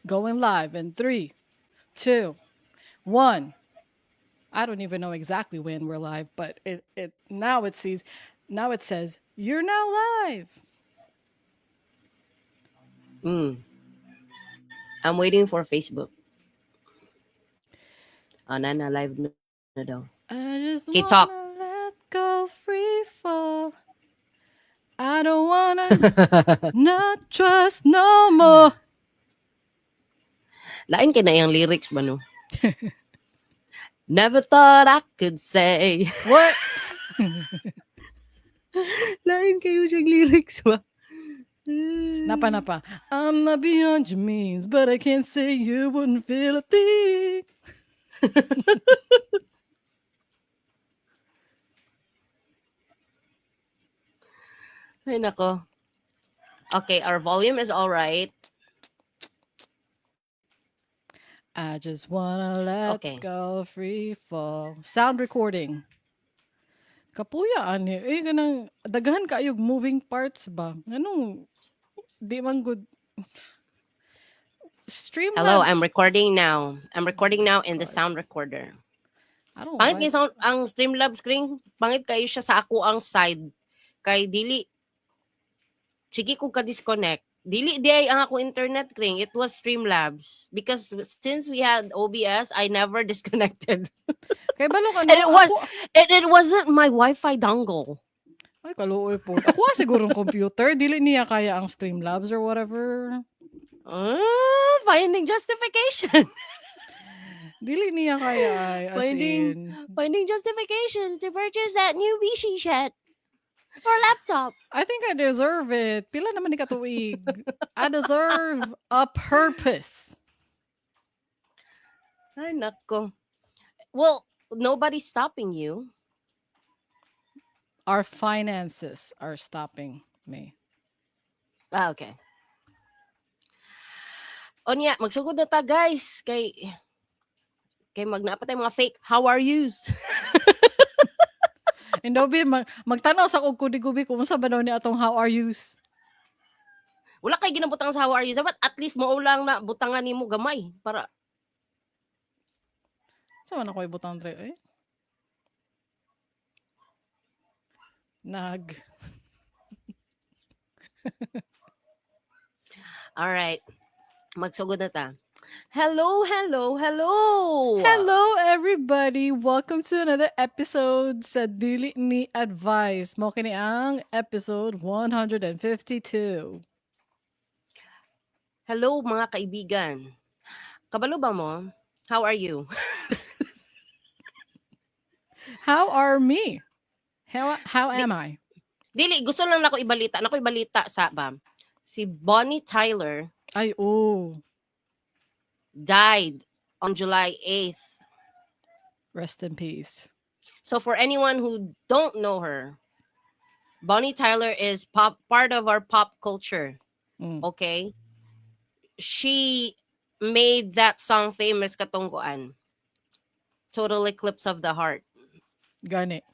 Going live in three, two, one. I don't even know exactly when we're live, but it now it sees now it says you're now live. I'm waiting for Facebook. Ah, nana, live na daw. I just Okay, talk. wanna let go, free fall. I don't wanna not trust no more. Lain kay na iyang lyrics ba, no? Never thought I could say. What? Lain kayo siyang lyrics ba? Napa napa. I'm not beyond your means, but I can't say you wouldn't feel a thing. Ay, nako. Okay, our volume is all right. I just wanna let go, free fall. Sound recording. Kapuya ani eh, kanang daghan kaayog moving parts ba? Nganong di man good. Streamlabs. Hello, I'm recording now. I'm recording now in the God. Sound recorder. I don't Pangit like ni sound ang Streamlabs screen. Pangit kayo siya sa ako ang side. Kay dili sige ko ka disconnect. Dili di ay ang ako internet, Kring. It was Streamlabs because since we had OBS, I never disconnected. Kay balo ka And no, it was ako, and it wasn't my Wi-Fi dongle. Ay, kaluoy po. Ako siguro ang computer. Dili niya kaya ang Streamlabs or whatever. Finding justification. Dili niya kaya ay, as in. Finding justification to purchase that new PC set or laptop. I think I deserve it. Pila naman ni katuig. I deserve a purpose. Ay, nako. Well, nobody's stopping you. Our finances are stopping me. Ah, okay. Onya, magsugod na ta, guys, kay magnaa pa tay mga fake how are yous. Indobi, magtanaw sa kog kudi-gubi kung unsa ba daw ni atong how are yous. Wala kay ginabutang sa how are you. Dapat at least mao lang na butangan nimo gamay para Sa man ako ibutang dre eh? Nag. All right. Magsugod na ta. Hello, hello, hello. Hello, everybody. Welcome to another episode sa Dili Ni Advice. Mao kini ang episode 152. Hello, mga kaibigan. Kabalo ba mo? How are you? How are me? How am I? Dili, gusto lang nako ibalita. Nako ibalita sa ba. Si Bonnie Tyler Ay, oh. died on July 8th. Rest in peace. So for anyone who don't know her, Bonnie Tyler is part of our pop culture. Okay? She made that song famous, katong kuan, Total Eclipse of the Heart. Gani.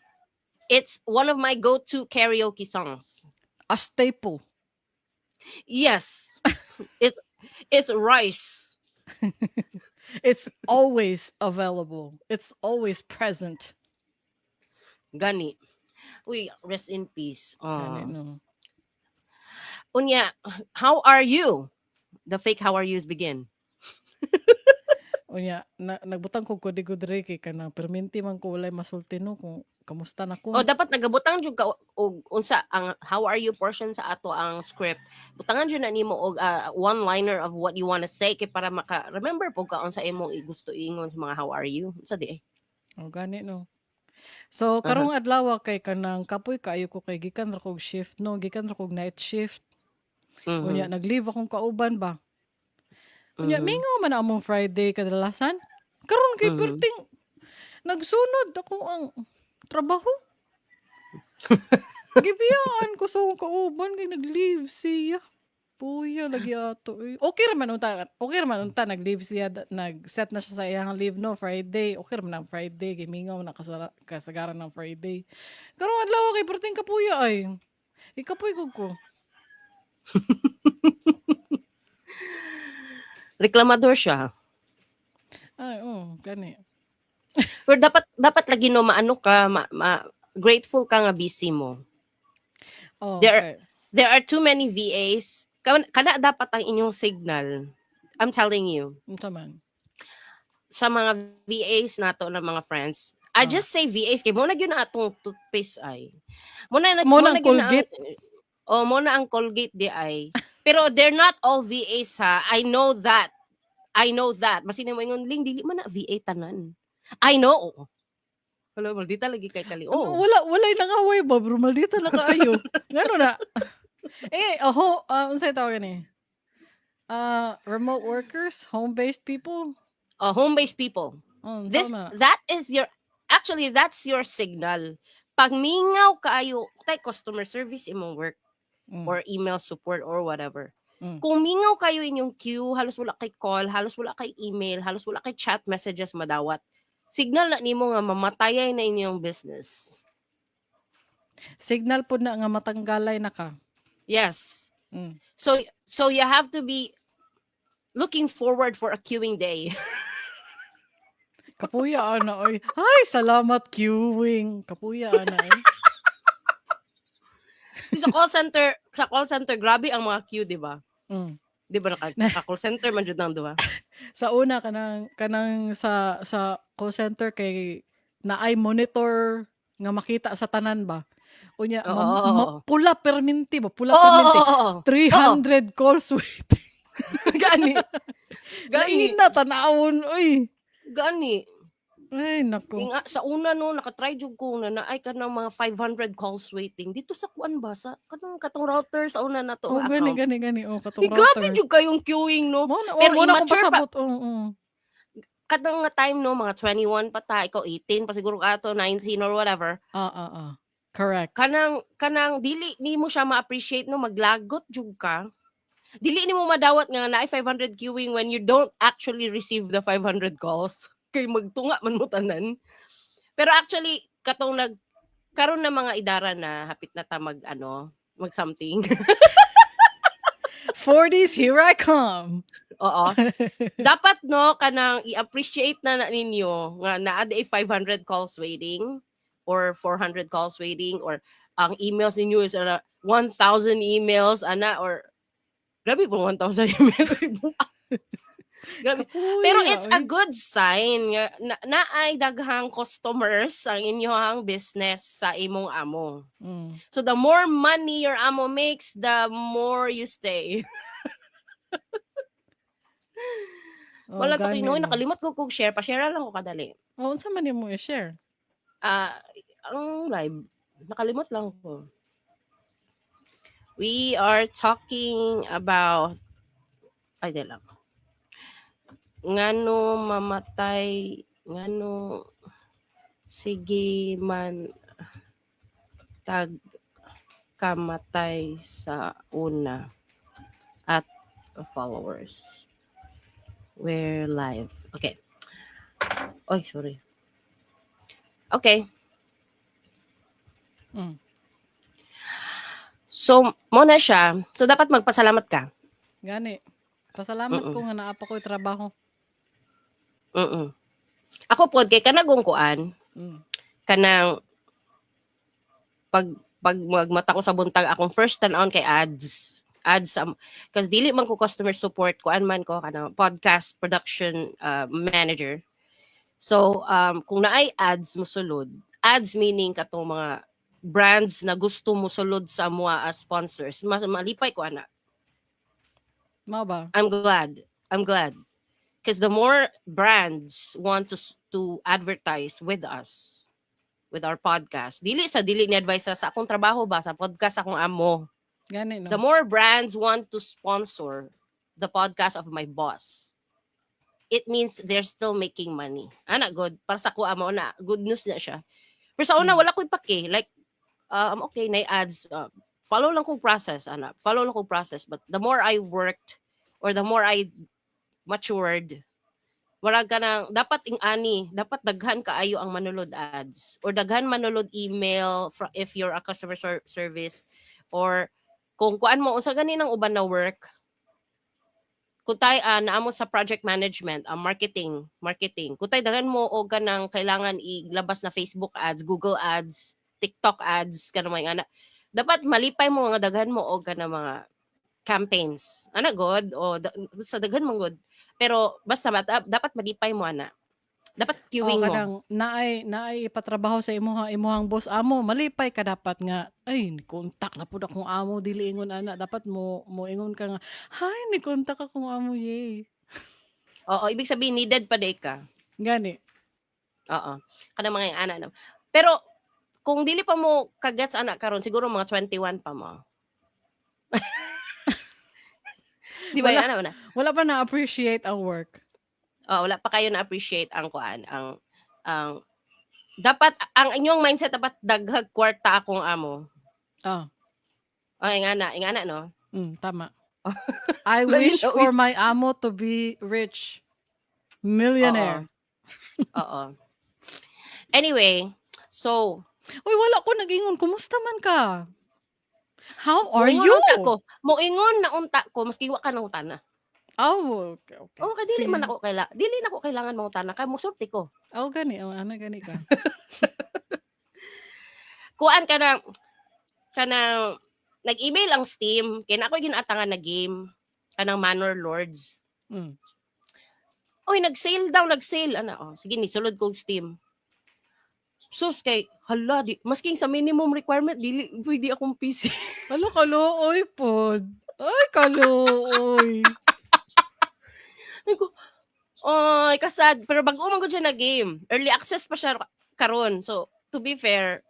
It's one of my go-to karaoke songs. A staple. Yes. It's rice. It's always available. It's always present. Gani. Uy, rest in peace. Gani, Aw. No. Unya, how are you? The fake how are yous begin. Unya, nagbutang ko kodigo diri kay kanang perminti man ko walay masulti no kung kamusta na ko. O dapat nagabutang jud ka og unsa ang how are you portion sa ato ang script. Butangan jud na nimo og one-liner of what you wanna say kay para maka remember po ka unsa imong gusto ingon sa mga how are you. Unsa di eh? O gani no. So karong adlaw kay kanang kapoy kaayo ko kay gikan ra kog shift no, gikan ra kog night shift. Unya nag-leave akong kauban ba. Unya mingaw man among Friday kadalasan. Karon kay perting nagsunod ako ang trabaho. Gibiyaan ko sa akong kauban kay nag-leave siya. Puya lagi ato eh. Okay ra man unta, okay ra man unta nag-leave siya, nag-set na siya sa iyang leave no Friday. Okay ra man ang Friday kay mingaw na kasagaran ng Friday. Karon adlaw kay perting kapuya ay. Ikapoy gud ko. Reklamador siya. Ay, oh, gani. Pero dapat lagi, no, maano ka, grateful ka nga busy mo. Oh, okay. There are too many VAs. Kana dapat ang inyong signal. I'm telling you. Unsa man? Sa mga VAs nato na mga friends. I just say VAs kay mao na gyud na atong toothpaste ay. Mao na Mao na na ang gyud na Colgate. Oh, mao na ang Colgate diay. Pero they're not all VAs ha. I know that. I know that. Basin mo ingon, "Ling, dili man na VA tanan." I know. Hello, maldita lagi kay kali. Oh. Wala, walay nangaway ba, bro? Maldita na kaayo. Ngano na? Eh, oho, unsay tawag ni? Remote workers, home-based people. Home-based people. Oh, unsa This man na? That is your actually that's your signal. Pag mingaw kaayo, tay customer service imong work or email support or whatever. Kung mingaw kayo inyong queue, halos wala kay call, halos wala kay email, halos wala kay chat messages madawat. Signal na nimo nga mamatayay na inyong business. Signal pud na nga matanggalay na ka. Yes. So you have to be looking forward for a queuing day. Kapuya ana oy. Ay, salamat, queuing. Kapuya ana oy. Sa call center grabe ang mga queue, di ba? Mm. Di ba naka call center man jud nang duha? Sa una, kanang sa call center kay naay monitor nga makita sa tanan ba. Unya Oo. pula perminti ba? Pula perminti. Oo. 300 calls waiting. Gani. Gani. Lain na tanawon oy. Gani. Ay nako. Inga, sa una, no, nakatry jud ko na naay kanang mga 500 calls waiting. Dito sa kuan ba, sa kanang katong router sa una na to Oh, nga gani account. gani gani oh, katong Eh, grabe router. jud kayong queuing, no. Mo na Pero mo na akong immature pa. pasabot. Oo. Katong nga time, no, mga 21 pa ta, ikaw 18 pa siguro ato, 19 or whatever. Correct. Kanang dili nimo siya ma-appreciate, no, maglagot jud ka. Dili nimo madawat nga naay 500 queuing when you don't actually receive the 500 calls. Kay magtunga man mo tanan. Pero actually katong nag karon na mga idara na hapit na ta mag ano, mag something. 40s, here I come. Oo. Dapat, no, kanang i-appreciate na ninyo nga naa diay 500 calls waiting or 400 calls waiting or ang emails ninyo is 1,000 emails ana or grabe po 1,000 email. Grabe. Pero Kapuya, it's a oy. good sign nga naay daghang customers ang inyong business sa imong amo. So the more money your amo makes, the more you stay. Oh, Wala to gani, kinoy, no. nakalimot ko kog share, pa-share lang ko kadali. Oh, unsa man nimo i-share? Ah, ang live, nakalimot lang ko. We are talking about, ay, di lang. Ngano mamatay, ngano sige man tag kamatay sa una at followers. We're live. Okay. Oy, sorry. Okay. So, mao na siya. So, dapat magpasalamat ka. Gani. Pasalamat ko nga naa pa ko'y trabaho. Ako pod kay kanagong kuan, kanang pag magmata ko sa buntag, akong first tan-on kay ads. Ads cause dili man ko customer support, kuan man ko, kanang podcast production manager. So kung naay ads mosulod, ads meaning katong mga brands na gusto mosulod sa amoa as sponsors, mas malipay ko ana. Mao ba? I'm glad. I'm glad. Because the more brands want to advertise with us, with our podcast, dili sa dili ni advice sa akong trabaho ba, sa podcast akong amo. Gani, no? The more brands want to sponsor the podcast of my boss, it means they're still making money. Ana, good. Para sa kuha mo na, good news na siya. Pero sa una, wala ko'y pake. Like, okay, na ads. Follow lang kong process, ana. Follow lang kong process. But the more I worked, or the more I matured, murag ka na, dapat ing-ani, dapat daghan kaayo ang manulod ads or daghan manulod email if you're a customer service or kung kuan mo unsa gani nang uban na work. Kung tay naa mo sa project management, marketing. Kung tay daghan mo og kanang kailangan ilabas na Facebook ads, Google ads, TikTok ads, kanang mga ana. Dapat malipay mo nga daghan mo og kanang mga campaigns. Ana god o da, sa daghan mo god. Pero basta dapat malipay mo ana. Dapat Oh, queuing mo. Kanang naay ipatrabaho sa imuhang boss amo, malipay ka dapat nga, "Ay, ni contact na pud akong amo," dili ingon ana. Dapat mo ingon ka nga, "Hay, ni contact akong amo, yay." Oo, ibig sabihin needed pa day ka. Gani. Oo. Kanang mga ana no. Pero kung dili pa mo kagets ana karon, siguro mga 21 pa mo. Di ba Wala. yan, ana na? Wala pa na-appreciate ang work. Oh, wala pa kayo na-appreciate ang kuan, ang dapat ang inyong mindset dapat daghag kwarta akong amo. Oh, ingana no. Tama. I Lain wish na, uy. for my amo to be rich. Millionaire. Oo. Anyway, so Uy, wala ko nag-ingon. Kumusta man ka? How are Moingon you? Unta ko. Moingon na unta ko maski wa ka nangutana. Oh, okay. Oh, kay dili Sige. man ako dili na ako kailangan mangutana kay mosulti ko. Oh, gani. Oh, ana gani ka. Kuan ka na kanang nag-email ang Steam kay na ako ginaatangan na game kanang Manor Lords. Oy, nag-sale daw, nag-sale ana. Oh, sige ni sulod kog Steam. Sus kay hala di masking sa minimum requirement dili pwede akong PC. Hala, kaluoy pod. Ay, kaluoy. Ay ko, ay kasad pero bag-o man gud siya na game. Early access pa siya karon. So, to be fair,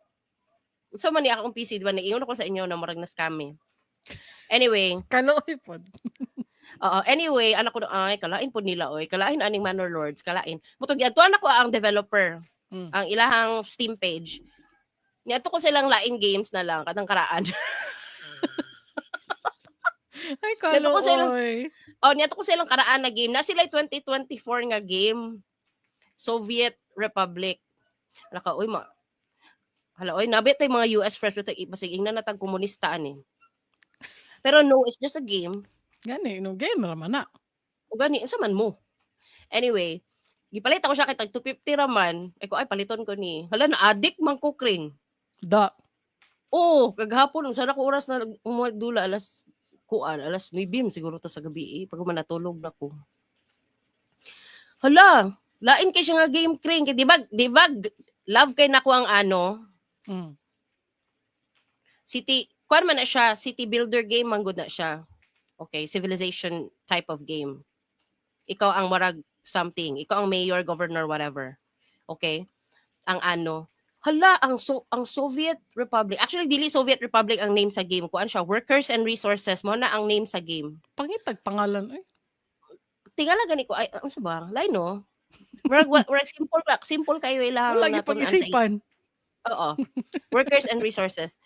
so man ni akong PC, di ba? Nag-ingon ako sa inyo na murag na scam eh. Anyway, Kaluoy pod. Oo, anyway, anak ko, ay, kalain po nila, oy. Kalain aning Manor Lords, kalain. Mutong giadtuan ako ang developer, ang ilahang Steam page. Niadto ko silang lain games na lang, kanang karaan. Ay, kaluoy. Oh, niadto ko silang karaan na game. Na sila 2024 nga game. Soviet Republic. Hala ka, oy, ma. Hala, oy, nabit tay mga US fresh, pero basig ingnan na tag komunista ani. Pero no, it's just a game. Gani, no game ra man na. O gani, unsa man mo? Anyway, gipalit ako siya kay tag 250 ra man. Ay ko, ay paliton ko ni. Hala, na addict man ko, Kring. Da. Oo, kagahapon unsa na ko oras na dula alas kuan, alas 9 siguro to sa gabi eh, pag man natulog na ko. Hala, lain kay siya nga game, Kring. Kay di ba love kay nako ang ano, city, kuan man na siya, city builder game man gud na siya. Okay, civilization type of game. Ikaw ang marag something, ikaw ang mayor, governor, whatever. Okay? Ang ano, hala ang Soviet Republic. Actually dili Soviet Republic ang name sa game. Kuan siya, Workers and Resources mo na ang name sa game. Pangitag pangalan eh. Tingala gani ko ay unsa ba? Lay no. Murag simple ba? Simple kayo ilang Wala gyud natun-an sa pag-isipan. Oo. Workers and Resources.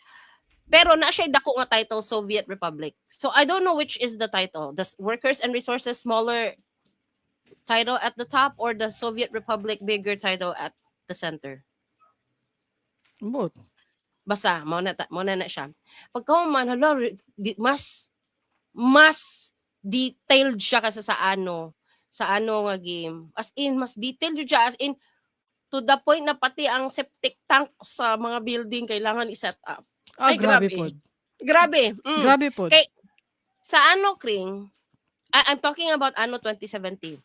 Pero na siya dako nga title, Soviet Republic. So I don't know which is the title. The Workers and Resources smaller title at the top or the Soviet Republic bigger title at the center. Ambot. Basta mao na siya. Pagka man hala mas detailed siya kasi sa ano nga game. As in mas detailed jud siya, as in to the point na pati ang septic tank sa mga building kailangan i-set up. Ah, Ay, grabe grabe. pod. Grabe. Grabe pod. Kay sa ano, Kring, I'm talking about Anno 2017.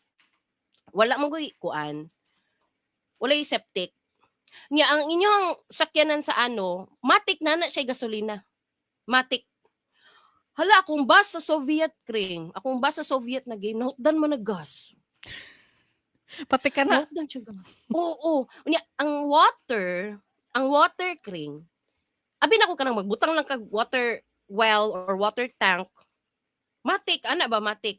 Wala mo goy kuan. Walay septic. Nya ang inyong sakyanan sa ano, matik na na siya gasolina. Matik. Hala, akong bus sa Soviet, Kring. Akong bus sa Soviet na game, nahutdan man nag gas. Pati ka na. Nahutdan siya gas. Oo. Nya, ang water, Kring. Abi na ko kanang magbutang lang kag water well or water tank. Matik, ana ba matik?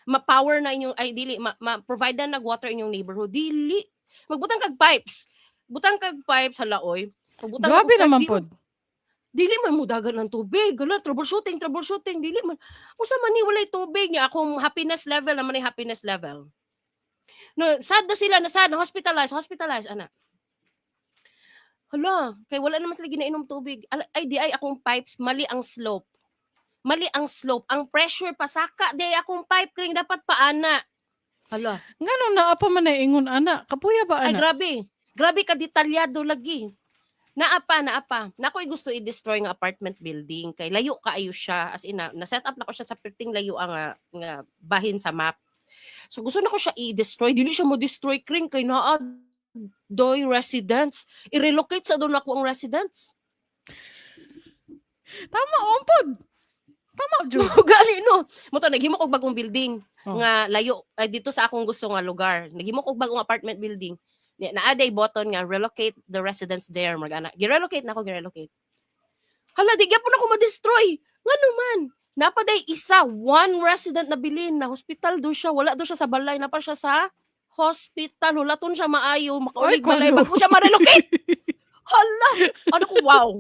Ma-power na inyong, ay dili, ma-provide na nag water inyong neighborhood. Dili. Magbutang kag pipes. Butang kag pipes, hala oy. Magbutang kag Grabe pipes, naman dili pod. Dili man mo dagan ng tubig. Hala, troubleshooting, troubleshooting. Dili man. Usa man ni walay tubig niya. Akong happiness level naman ni happiness level. No, sad na sila, na sad, na hospitalized, hospitalized, ana. Hala, kay wala naman sila ginainom tubig. Ay, di ay akong pipes, mali ang slope. Mali ang slope, ang pressure pasaka di akong pipe, Kring, dapat paana. Hala. Ngano naa pa man na ingon ana? Kapuya ba Ay, ana? grabe. Grabe ka detalyado lagi. Naa pa, naa pa. Nakoy gusto i-destroy nga apartment building kay layo kaayo siya, as in na set up na ko siya sa perting layo ang nga bahin sa map. So gusto na ko siya i-destroy, dili siya mo destroy, Kring, kay naa doy residents. I-relocate sa doon ako ang residents. Tama umpod. Tama jud. Gali no. Mo to naghimo kog bagong building nga layo ay dito sa akong gusto nga lugar. Naghimo kog bagong apartment building. Naa day button nga relocate the residents there, mag ana. Gi-relocate na ako, gi-relocate. Hala, di gyapon ako ma-destroy. Ngano man? Napaday isa, one resident na bilin na hospital do siya, wala do siya sa balay, napa siya sa hospital, hulaton siya maayo, makaulig balay kalo. Bago siya ma-relocate. Hala, ano ko, wow.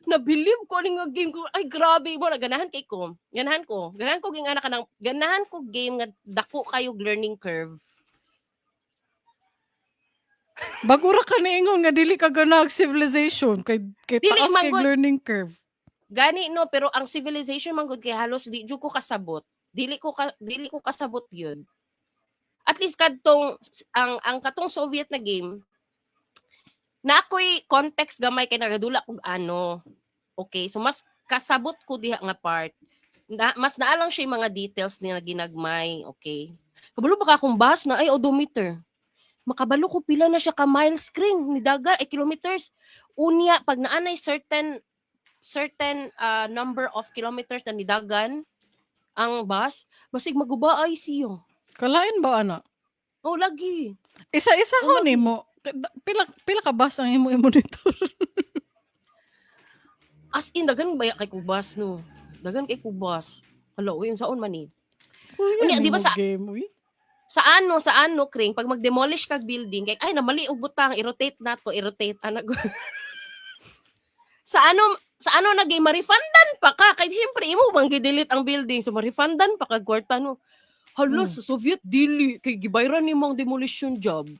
Nabilib ko ani nga game ko. Ay, grabe mo na ganahan kay ko. Ganahan ko. Ganahan ko ging anak kanang ganahan ko game nga dako kayo learning curve. Bago ra ka niingon nga dili ka ganag Civilization kay Dili taas man kay gud. learning curve. Gani no, pero ang Civilization man gud kay halos di jud ko kasabot. Dili ko kasabot yun. At least kadtong ang katong Soviet na game na ako'y context gamay kay nagadula kog ano. Okay, so mas kasabot ko diha nga part. Na, mas naa lang siya yung mga details niya na ginagmay, okay? Kabalo ba ka akong bus na ay odometer? Makabalo ko pila na siya ka miles, screen ni daga ay kilometers. Unya pag naanay certain certain number of kilometers na nidagan ang bus, basig maguba ay siyo. Kalain ba ana? Oh, lagi. Isa-isa Oh, ko nimo. Pila pila ka bus ang imo i-monitor? As in, dagan baya kay kubas, no? Dagan kay kubas. Hala, uy, unsaon man ni? Uy, Unya, di ba nimo game, uy. Sa ano, Kring, pag mag-demolish kag building, kay, ay, namali og butang, i-rotate na to, i-rotate, anak ko. Sa ano na game, ma-refundan pa ka. Kay siyempre, imo bang gi-delete ang building, so ma-refundan pa kag kwarta, no? Hala, sa Soviet, dili. Kay gibayran nimo ang demolition job.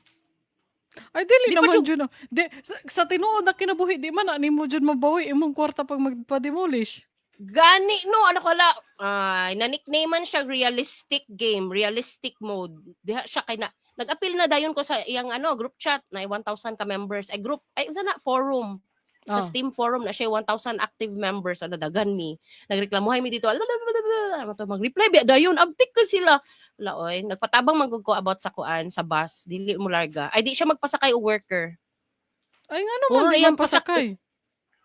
Ay, dili Di pa naman jud. Di, sa tinuod na kinabuhi, di man na nimo jud mabawi imong kwarta pag magpa-demolish. Gani no, ano ko la, ay, na-nickname man siya realistic game, realistic mode. Diha siya kay na nag-appeal na dayon ko sa iyang ano group chat na 1,000 ka members. Ay group, ay unsa na forum. Sa Steam forum na siya 1,000 active members, ano dagan mi. Nagreklamohay mi dito. Alalalala, to mag-reply biya dayon abtik ko sila. Wala oy, nagpatabang man gud ko about sa kuan sa bus, dili mo larga. Ay di siya magpasakay og worker. Ay, ngano man Puro di iyang man pasakay?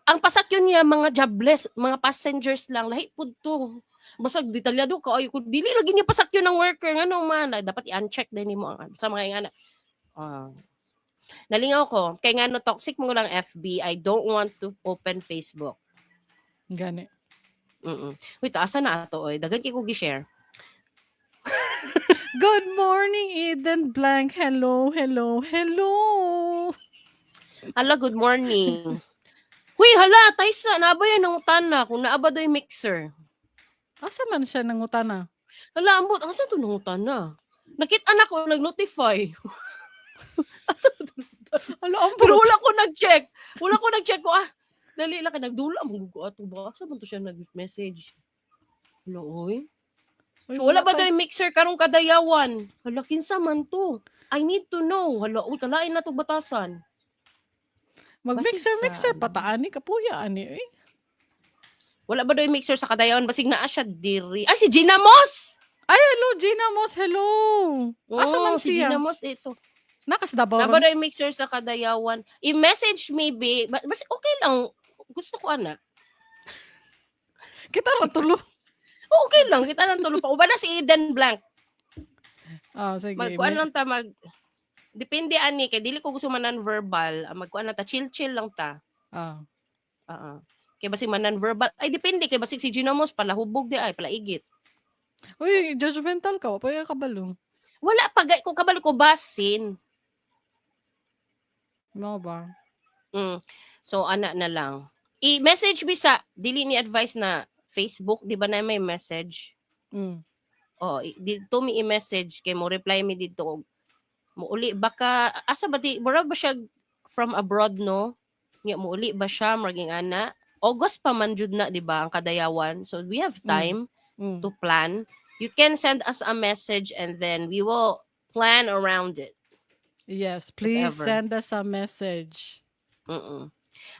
Ang pasakyon niya mga jobless, mga passengers lang, lahi pud to. Basag detalyado ka ay kung dili lagi niya pasakyon ng worker ngano man ay, dapat i-uncheck din nimo ang sa mga ingana. Ah. Nalingaw ko kay ngano toxic mo lang FB, I don't want to open Facebook. Gani. Uy, taasa na ato oy. Daghan kay ko gi-share. Good morning, Eden Blank. Hello, hello, hello. Hala, good morning. Huy, hala, Taysa, naa ba yan nangutana kung naa ba doy mixer? Asa man siya nangutana? Hala, ambot, asa to nangutana? Nakita na ko, nag-notify. Asa to? Hala, ambot. Pero wala ko nag-check. Wala ko nag-check ko, ah. Dali lang kay nagdula mo ko ato ba? Asa man to siya nag-message? Hala, oy. Uy, So, wala ba tay- doy mixer karong Kadayawan? Hala, kinsa man to? I need to know. Hala, uy, kalain na to batasan. Mag-mixer, Basig sa mixer, ano. pataan ni kapuya ani eh. Wala ba doy mixer sa Kadayawan? Basig naa siya diri. Ay, si Gina Moss! Ay, hello, Gina Moss, hello. Asa Oo, man si siya? Gina Moss dito. Nakas Davao Naa ba ron? doy mixer sa Kadayawan? I-message me, be. Bas okay lang. Gusto ko, ana. Kita ra tulo. Okay lang. Kita lang tulo pa. Uban na si Eden Blank. Ah, sige. Magkuan lang ta mag Depende ani kay dili ko gusto man non-verbal. Ah, magkuan lang ta, chill chill lang ta. Oo. Kay basig man non-verbal. Ay depende kay basig si Gina Moss pala hubog di ay pala igit. Uy, judgmental ka. Wa pa kabalo. Wala pa gay ko kabalo ko basin. Mao ba? So ana na lang. I-message mi sa dili ni advice na Facebook, di ba na may message? Oh, dito mi i-message kay mo reply mi dito og muuli baka asa ba di mura ba siya from abroad no? Nya muuli ba siya maging ana? August pa man jud na, di ba, ang kadayawan. So we have time to plan. You can send us a message and then we will plan around it. Yes, please ever. Send us a message.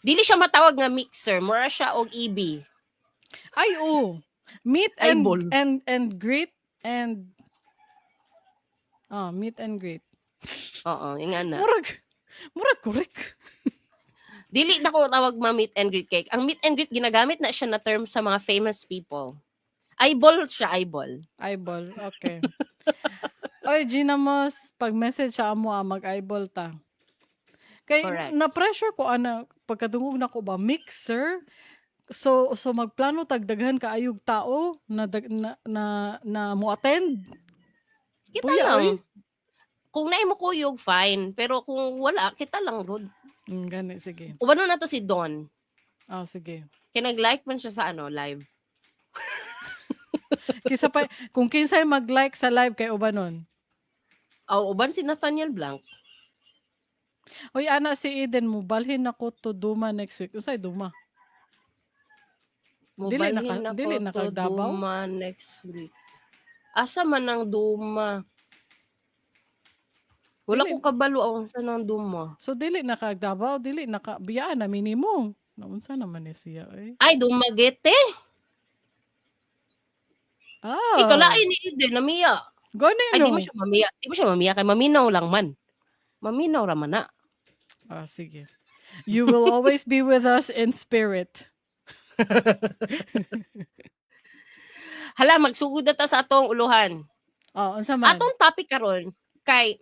Dili siya matawag nga mixer, mura siya og EB. Ay, oo. Meet and Eyeball. and greet and oh, meet and greet. Oo, yung ana. Murag correct. Dili na ko tawag ma meet and greet cake. Ang meet and greet, ginagamit na siya na term sa mga famous people. Eyeball siya, eyeball. Eyeball, okay. Oy, Gina Moss, pag message sa amo ah, mag-eyeball ta. Kay Correct. na-pressure ko ana pagkadungog nako ba, mixer. So magplano tag daghan kaayog tao na mo attend. Kita Puya, lang. Oy. Kung naay mo kuyog, fine. Pero kung wala, kita lang good. Gani, sige. Ubanon na to si Don. Ah, sige. Kaya nag-like man siya sa ano, live. Kisa pa kung kinsay mag-like sa live kay ubanon. Oh, uban si Nathaniel Blanc. Oy, ana si Eden, mo balhin ako to Duma next week. Unsay Duma? Dili Mubalhin naka ako dili to na kag Davao? Duma next week. Asa man ang Duma? Wala Dili ko kabalo ang sa nang Duma. So dili na kag Davao, dili na ka biyaan na minimo. Naunsa naman ni siya oy. Ay, Dumaguete. Ah. Ikaw lain ni Eden, namiya. Gani Ay, di no. mo siya mamiya. Di mo siya mamiya kay maminaw lang man. Maminaw ra man na. Ah, sige. You will always be with us in spirit. Hala, magsugod na ta sa atong uluhan. Oh, unsa man? Atong topic karon kay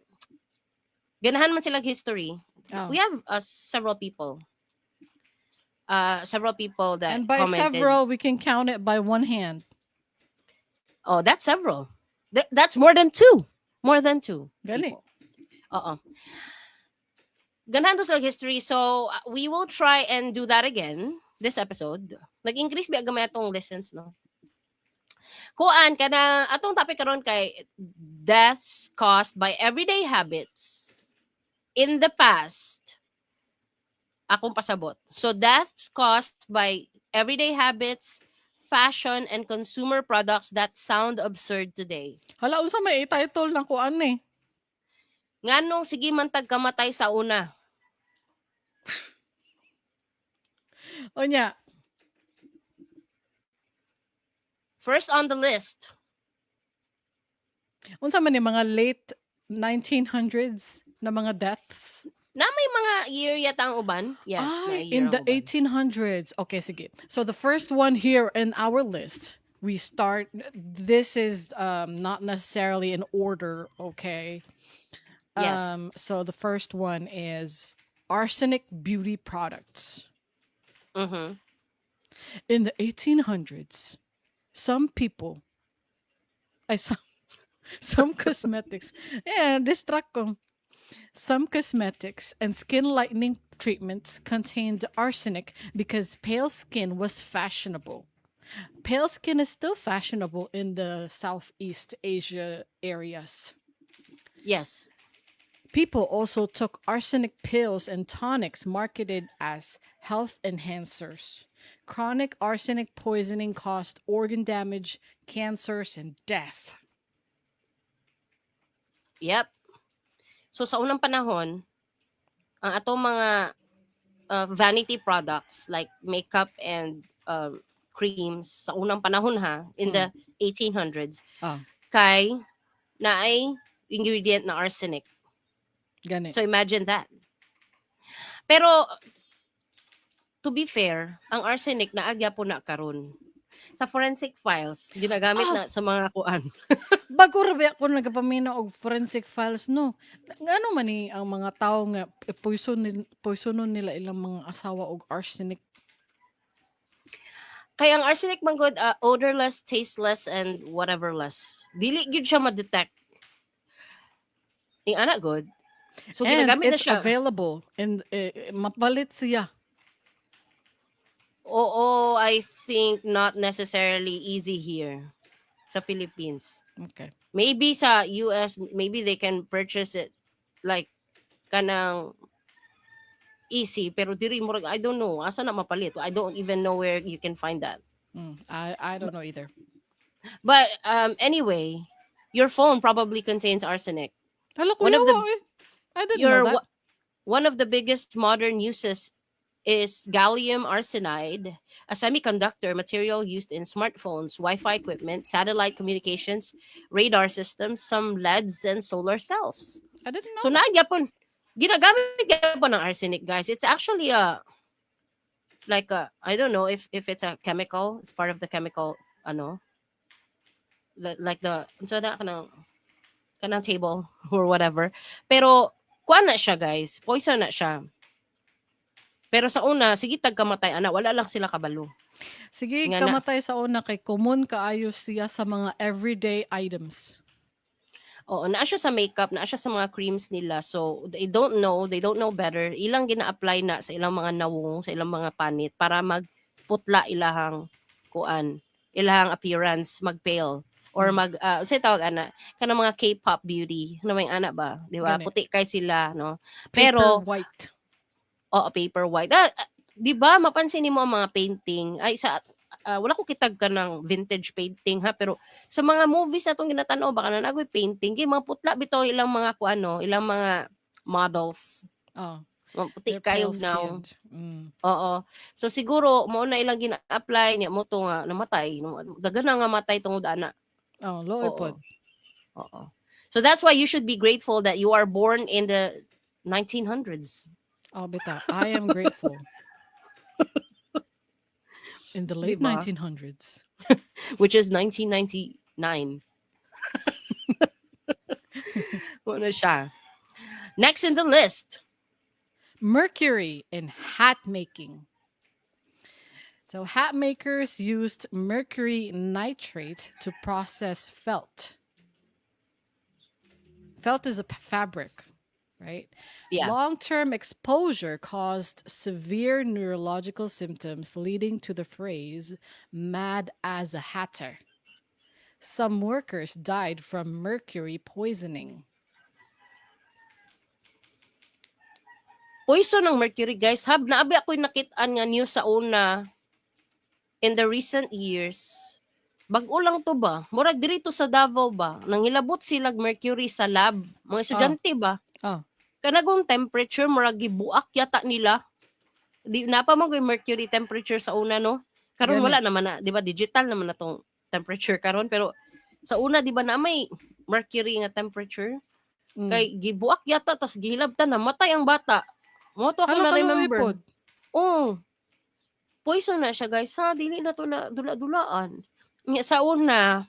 ganahan man sila history. Oh. We have several people. Several people that And by commented. several, we can count it by one hand. Oh, that's several. That's more than two. More than two Gani. people. Oo. Ganahan to sa history. So, we will try and do that again this episode. Nag-increase ba gamay atong listens, no? Kuan kana atong topic karon kay deaths caused by everyday habits in the past. Akong pasabot. So deaths caused by everyday habits, fashion, and consumer products that sound absurd today. Hala, unsa may title na kuan eh? Nganong sige man tag kamatay sa una? Unya, First on the list, unsa man ni mga late 1900s na mga deaths? Na may mga year yata ang uban. Yes, na Ay, year in ang the uban. 1800s. Okay, sige. So the first one here in our list, we start. This is not necessarily in order, okay? Yes. So the first one is arsenic beauty products. In the 1800s, some people, ay, some cosmetics, yeah, distract ko. Some cosmetics and skin lightening treatments contained arsenic because pale skin was fashionable. Pale skin is still fashionable in the Southeast Asia areas. People also took arsenic pills and tonics marketed as health enhancers. Chronic arsenic poisoning caused organ damage, cancers, and death. Yep. So sa unang panahon, ang atong mga vanity products like makeup and creams sa unang panahon ha, in the 1800s, kay naay ingredient na arsenic. Gani. So imagine that. Pero to be fair, ang arsenic naa gyapon na karon. Sa forensic files, ginagamit na sa mga kuan. Bago ra ba ako nagapaminaw og forensic files, no? Ngano man ni ang mga tao nga poisonon nila ilang mga asawa og arsenic? Kaya ang arsenic man gud, odorless, tasteless and whateverless. Dili gyud siya ma-detect. Ing ana gud. So And ginagamit na it's siya. Available and eh, mapalit siya. Oo, I think not necessarily easy here sa Philippines. Maybe sa US, maybe they can purchase it like kanang Easy, pero diri murag, I don't know asa na mapalit. I don't even know where you can find that. I don't know either. But anyway, your phone probably contains arsenic. Hala, One of kuya, the eh. I didn't your know that. One of the biggest modern uses is gallium arsenide, a semiconductor material used in smartphones, Wi-Fi equipment, satellite communications, radar systems, some LEDs, and solar cells. I didn't know So that. Naa gyapon, ginagamit gyapon ang arsenic, guys. It's actually a like a, I don't know if it's a chemical, it's part of the chemical ano, like the unsa na kanang table or whatever. Pero kuan na siya, guys, poison na siya. Pero sa una, sige tag kamatay ana, wala lang sila kabalo. Sige, Nga na. Kamatay sa una kay common kaayo siya sa mga everyday items. Oo, naa siya sa makeup, naa siya sa mga creams nila. So, they don't know better. Ilang gina-apply na sa ilang mga nawong, sa ilang mga panit para magputla ilahang kuan, ilahang appearance, mag-pale or mag say tawag ana, kanang mga K-pop beauty, ano may ana ba, di ba? Gani. Puti kay sila, no? Paper Pero white. Oo, paper white. Ah, ah, 'di ba mapansin nimo ang mga painting ay sa wala ko kitag kanang vintage painting ha, pero sa mga movies na atong ginatan-aw baka na nagoy painting kay mga putla bitaw ilang mga kuano, ilang mga models. Oh, Mga puti they're kayo pale now. skinned. Oo. So siguro mao na ilang gina-apply niya mo to nga namatay. Daghan na nga matay tungod ana. Oh, looy Oo. pod. Oo. So that's why you should be grateful that you are born in the 1900s. Oh, bitaw. I am grateful. In the late Diba? 1900s. Which is 1999. Mao na siya. Next in the list. Mercury in hat making. So hat makers used mercury nitrate to process felt. Felt is a fabric, right? Yeah. Long-term exposure caused severe neurological symptoms, leading to the phrase "mad as a hatter." Some workers died from mercury poisoning. Poison ng mercury, guys. Hab, naabi ako'y nakitaan nga news sa una in the recent years. Bag-o lang to ba? Murag diri to sa Davao ba? Nangilabot silag mercury sa lab. Mga estudyante ba? Ah. Kanagong temperature, murag gibuak yata nila. Di na pa man ko'y mercury temperature sa una, no? Karon Gani. wala naman na, di ba? Digital naman na tong temperature karon, pero sa una, di ba, na may mercury nga temperature? Kay gibuak yata tas gihilabtan, namatay ang bata. Mao to ako Hala, na kaluoy remember. pod. Oh. Poison na siya, guys. Ha, dili na to na dula-dulaan. Nya sa una,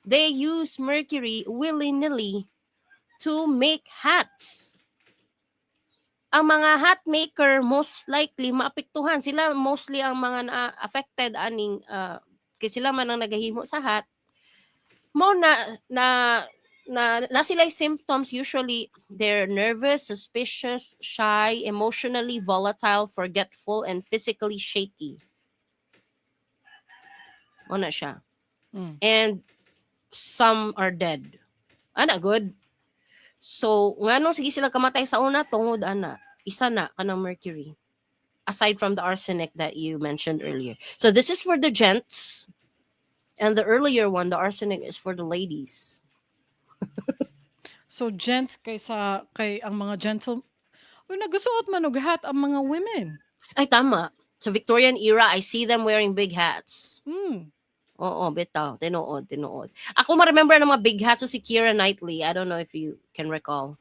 they use mercury willy-nilly to make hats. Ang mga hat maker, most likely maapektuhan sila, mostly ang mga na affected aning kay sila man ang nagahimo sa hat. Mo na na sila symptoms. Usually they're nervous, suspicious, shy, emotionally volatile, forgetful, and physically shaky. Mo na siya. And some are dead. Ana good. So, nganong sige sila kamatay sa una? Tungod ana, isa na kanang mercury. Aside from the arsenic that you mentioned earlier. So this is for the gents. And the earlier one, the arsenic, is for the ladies. So gents kay sa kay ang mga gentle. Uy, nagsuot man og hat ang mga women. Ay, tama. Sa Victorian era, I see them wearing big hats. Oo, bitaw. Tinuod, tinuod. Ako ma-remember ng mga big hats, so si Keira Knightley. I don't know if you can recall.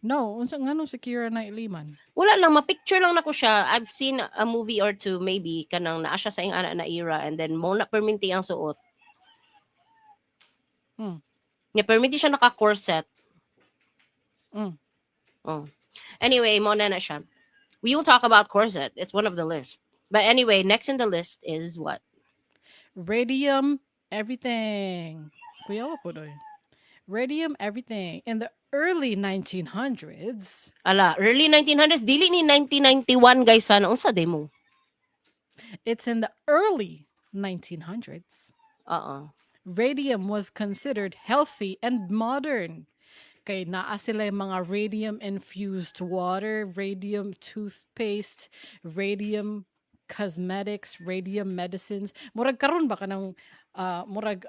No, unsa nganong si Keira Knightley man? Wala lang, ma-picture lang nako siya. I've seen a movie or two, maybe, kanang naa siya sa ing ana na era, and then mo na perminti ang suot. Nya perminti siya naka-corset. Oh. Anyway, mo na na siya. We will talk about corset. It's one of the list. But anyway, next in the list is what? Radium everything. Kuya po doy. Radium everything. In the early 1900s, Ala, early 1900s, dili ni 1991, guys, sana unsa demo. It's in the early 1900s. Oo. Radium was considered healthy and modern. Kay naa sila yung mga radium infused water, radium toothpaste, radium cosmetics, radium medicines. Murag karon ba kanang murag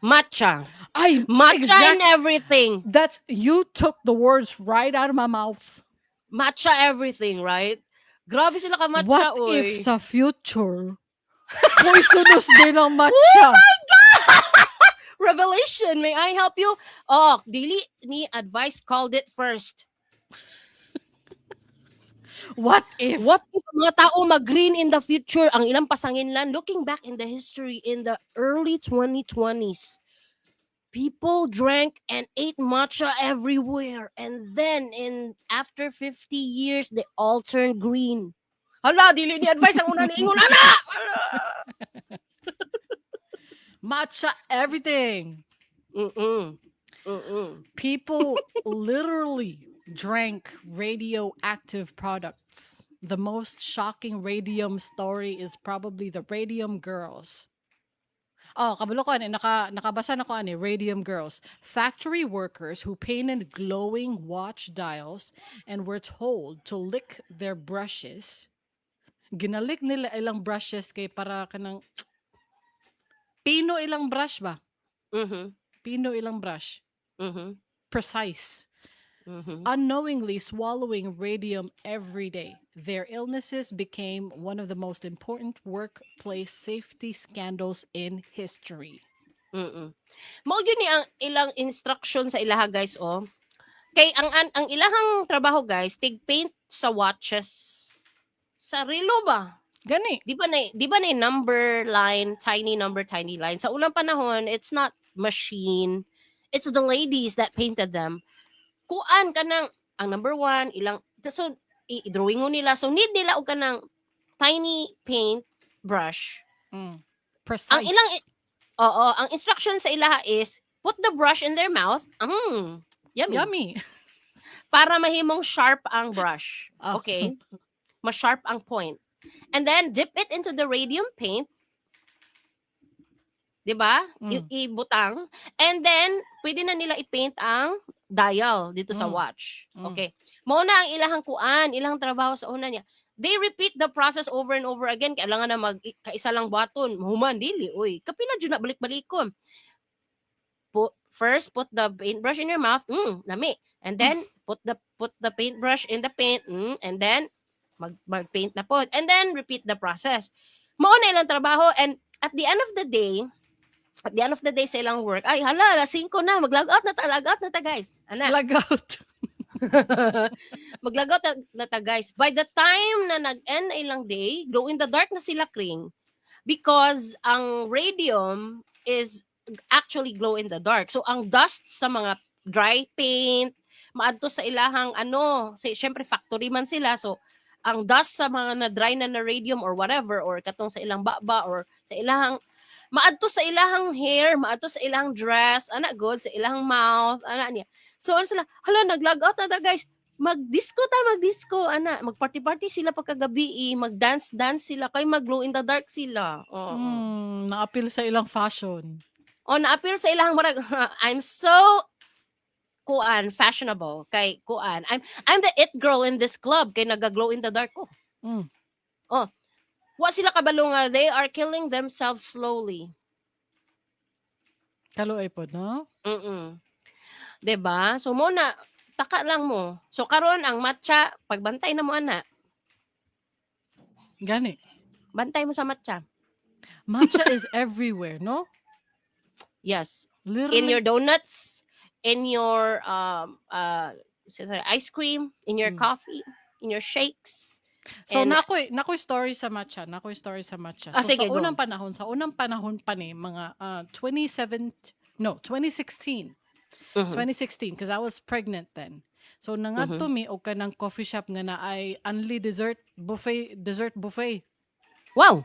Matcha. Ay, Matcha exact in everything. That's you took the words right out of my mouth. Matcha everything, right? Grabe sila ka matcha, What oy. If sa future poisonous din ang matcha? Revelation, may I help you? Oh, dili ni advice called it first. What if? What if ang mga tao mag-green in the future? Ang ilang pasanginlan, looking back in the history in the early 2020s, people drank and ate matcha everywhere. And then in after 50 years, they all turned green. Hala, dili ni advice ang una niingon ana. Hala! Matcha everything. People literally drank radioactive products. The most shocking radium story is probably the Radium Girls. Oh, kabalo ko ani, nakabasa na ko ani, Radium Girls. Factory workers who painted glowing watch dials and were told to lick their brushes. Ginalik nila ilang brushes kay para kanang pino ilang brush ba? Pino ilang brush. Precise. Unknowingly swallowing radium every day. Their illnesses became one of the most important workplace safety scandals in history. Mao gyud ni ang ilang instruction sa ilaha, guys, oh. Kay ang ilahang trabaho, guys, tig paint sa watches sa relo ba? Gani. Di ba na number line, tiny number, tiny line. Sa unang panahon, it's not machine. It's the ladies that painted them. Kuan kanang ang number one, ilang so i-drawing nila. So need nila og kanang tiny paint brush. Precise. Ang ilang oo, ang instruction sa ilaha is put the brush in their mouth. Yummy. Yummy. Para mahimong sharp ang brush. Ah. Okay? Mas-sharp ang point. And then dip it into the radium paint. 'Di ba? Ibutang. And then pwede na nila i-paint ang dial dito sa watch. Okay. Mao na ang ilahang kuan, ilang trabaho sa una niya. They repeat the process over and over again. Kailangan na mag kaisa lang buhaton. Human dili, uy. Kapila jud na balik-balikon. First put the paintbrush in your mouth. Lami. And then put the paintbrush in the paint. And then mag-paint na pod. And then repeat the process. Mao na ilang trabaho and at the end of the day sa ilang work, ay hala, alas 5 na, mag-log out na ta, log out na ta, guys. Ana. Log out. Mag-log out na ta, guys. By the time na nag-end na ilang day, glow in the dark na sila, kring. Because ang radium is actually glow in the dark. So ang dust sa mga dry paint, maadto sa ilahang ano, say, syempre factory man sila. So ang dust sa mga na dry na radium or whatever or katong sa ilang baba or sa ilahang maadto sa ilahang hair, maadto sa ilang dress, ana good, sa ilang mouth, ana niya. So ano sila, hala, nag-log out na ta, guys. Mag-disco ta, mag-disco, ana, mag-party-party sila pagkagabi, eh, mag-dance-dance sila, kay mag-glow in the dark sila. Oo. Na-appeal sa ilang fashion. O na-appeal sa ilang murag I'm so kuan fashionable kay kuan. I'm the it girl in this club kay naga-glow in the dark ko. Oh. Wa sila kabalo nga they are killing themselves slowly. Kaluoy pod, no? 'Di ba? So mo na taka lang mo. So karon ang matcha, pagbantay na mo ana. Gani. Bantay mo sa matcha. Matcha is everywhere, no? Yes. Literally. In your donuts, in your sorry, ice cream, in your coffee, in your shakes. So And nakoy story sa matcha, nakoy story sa matcha. Ah, So sige, sa go. unang panahon pa ni mga 27, no, 2016. 2016 because I was pregnant then. So nangadto mi og kanang coffee shop nga naay only dessert buffet, dessert buffet. Oh.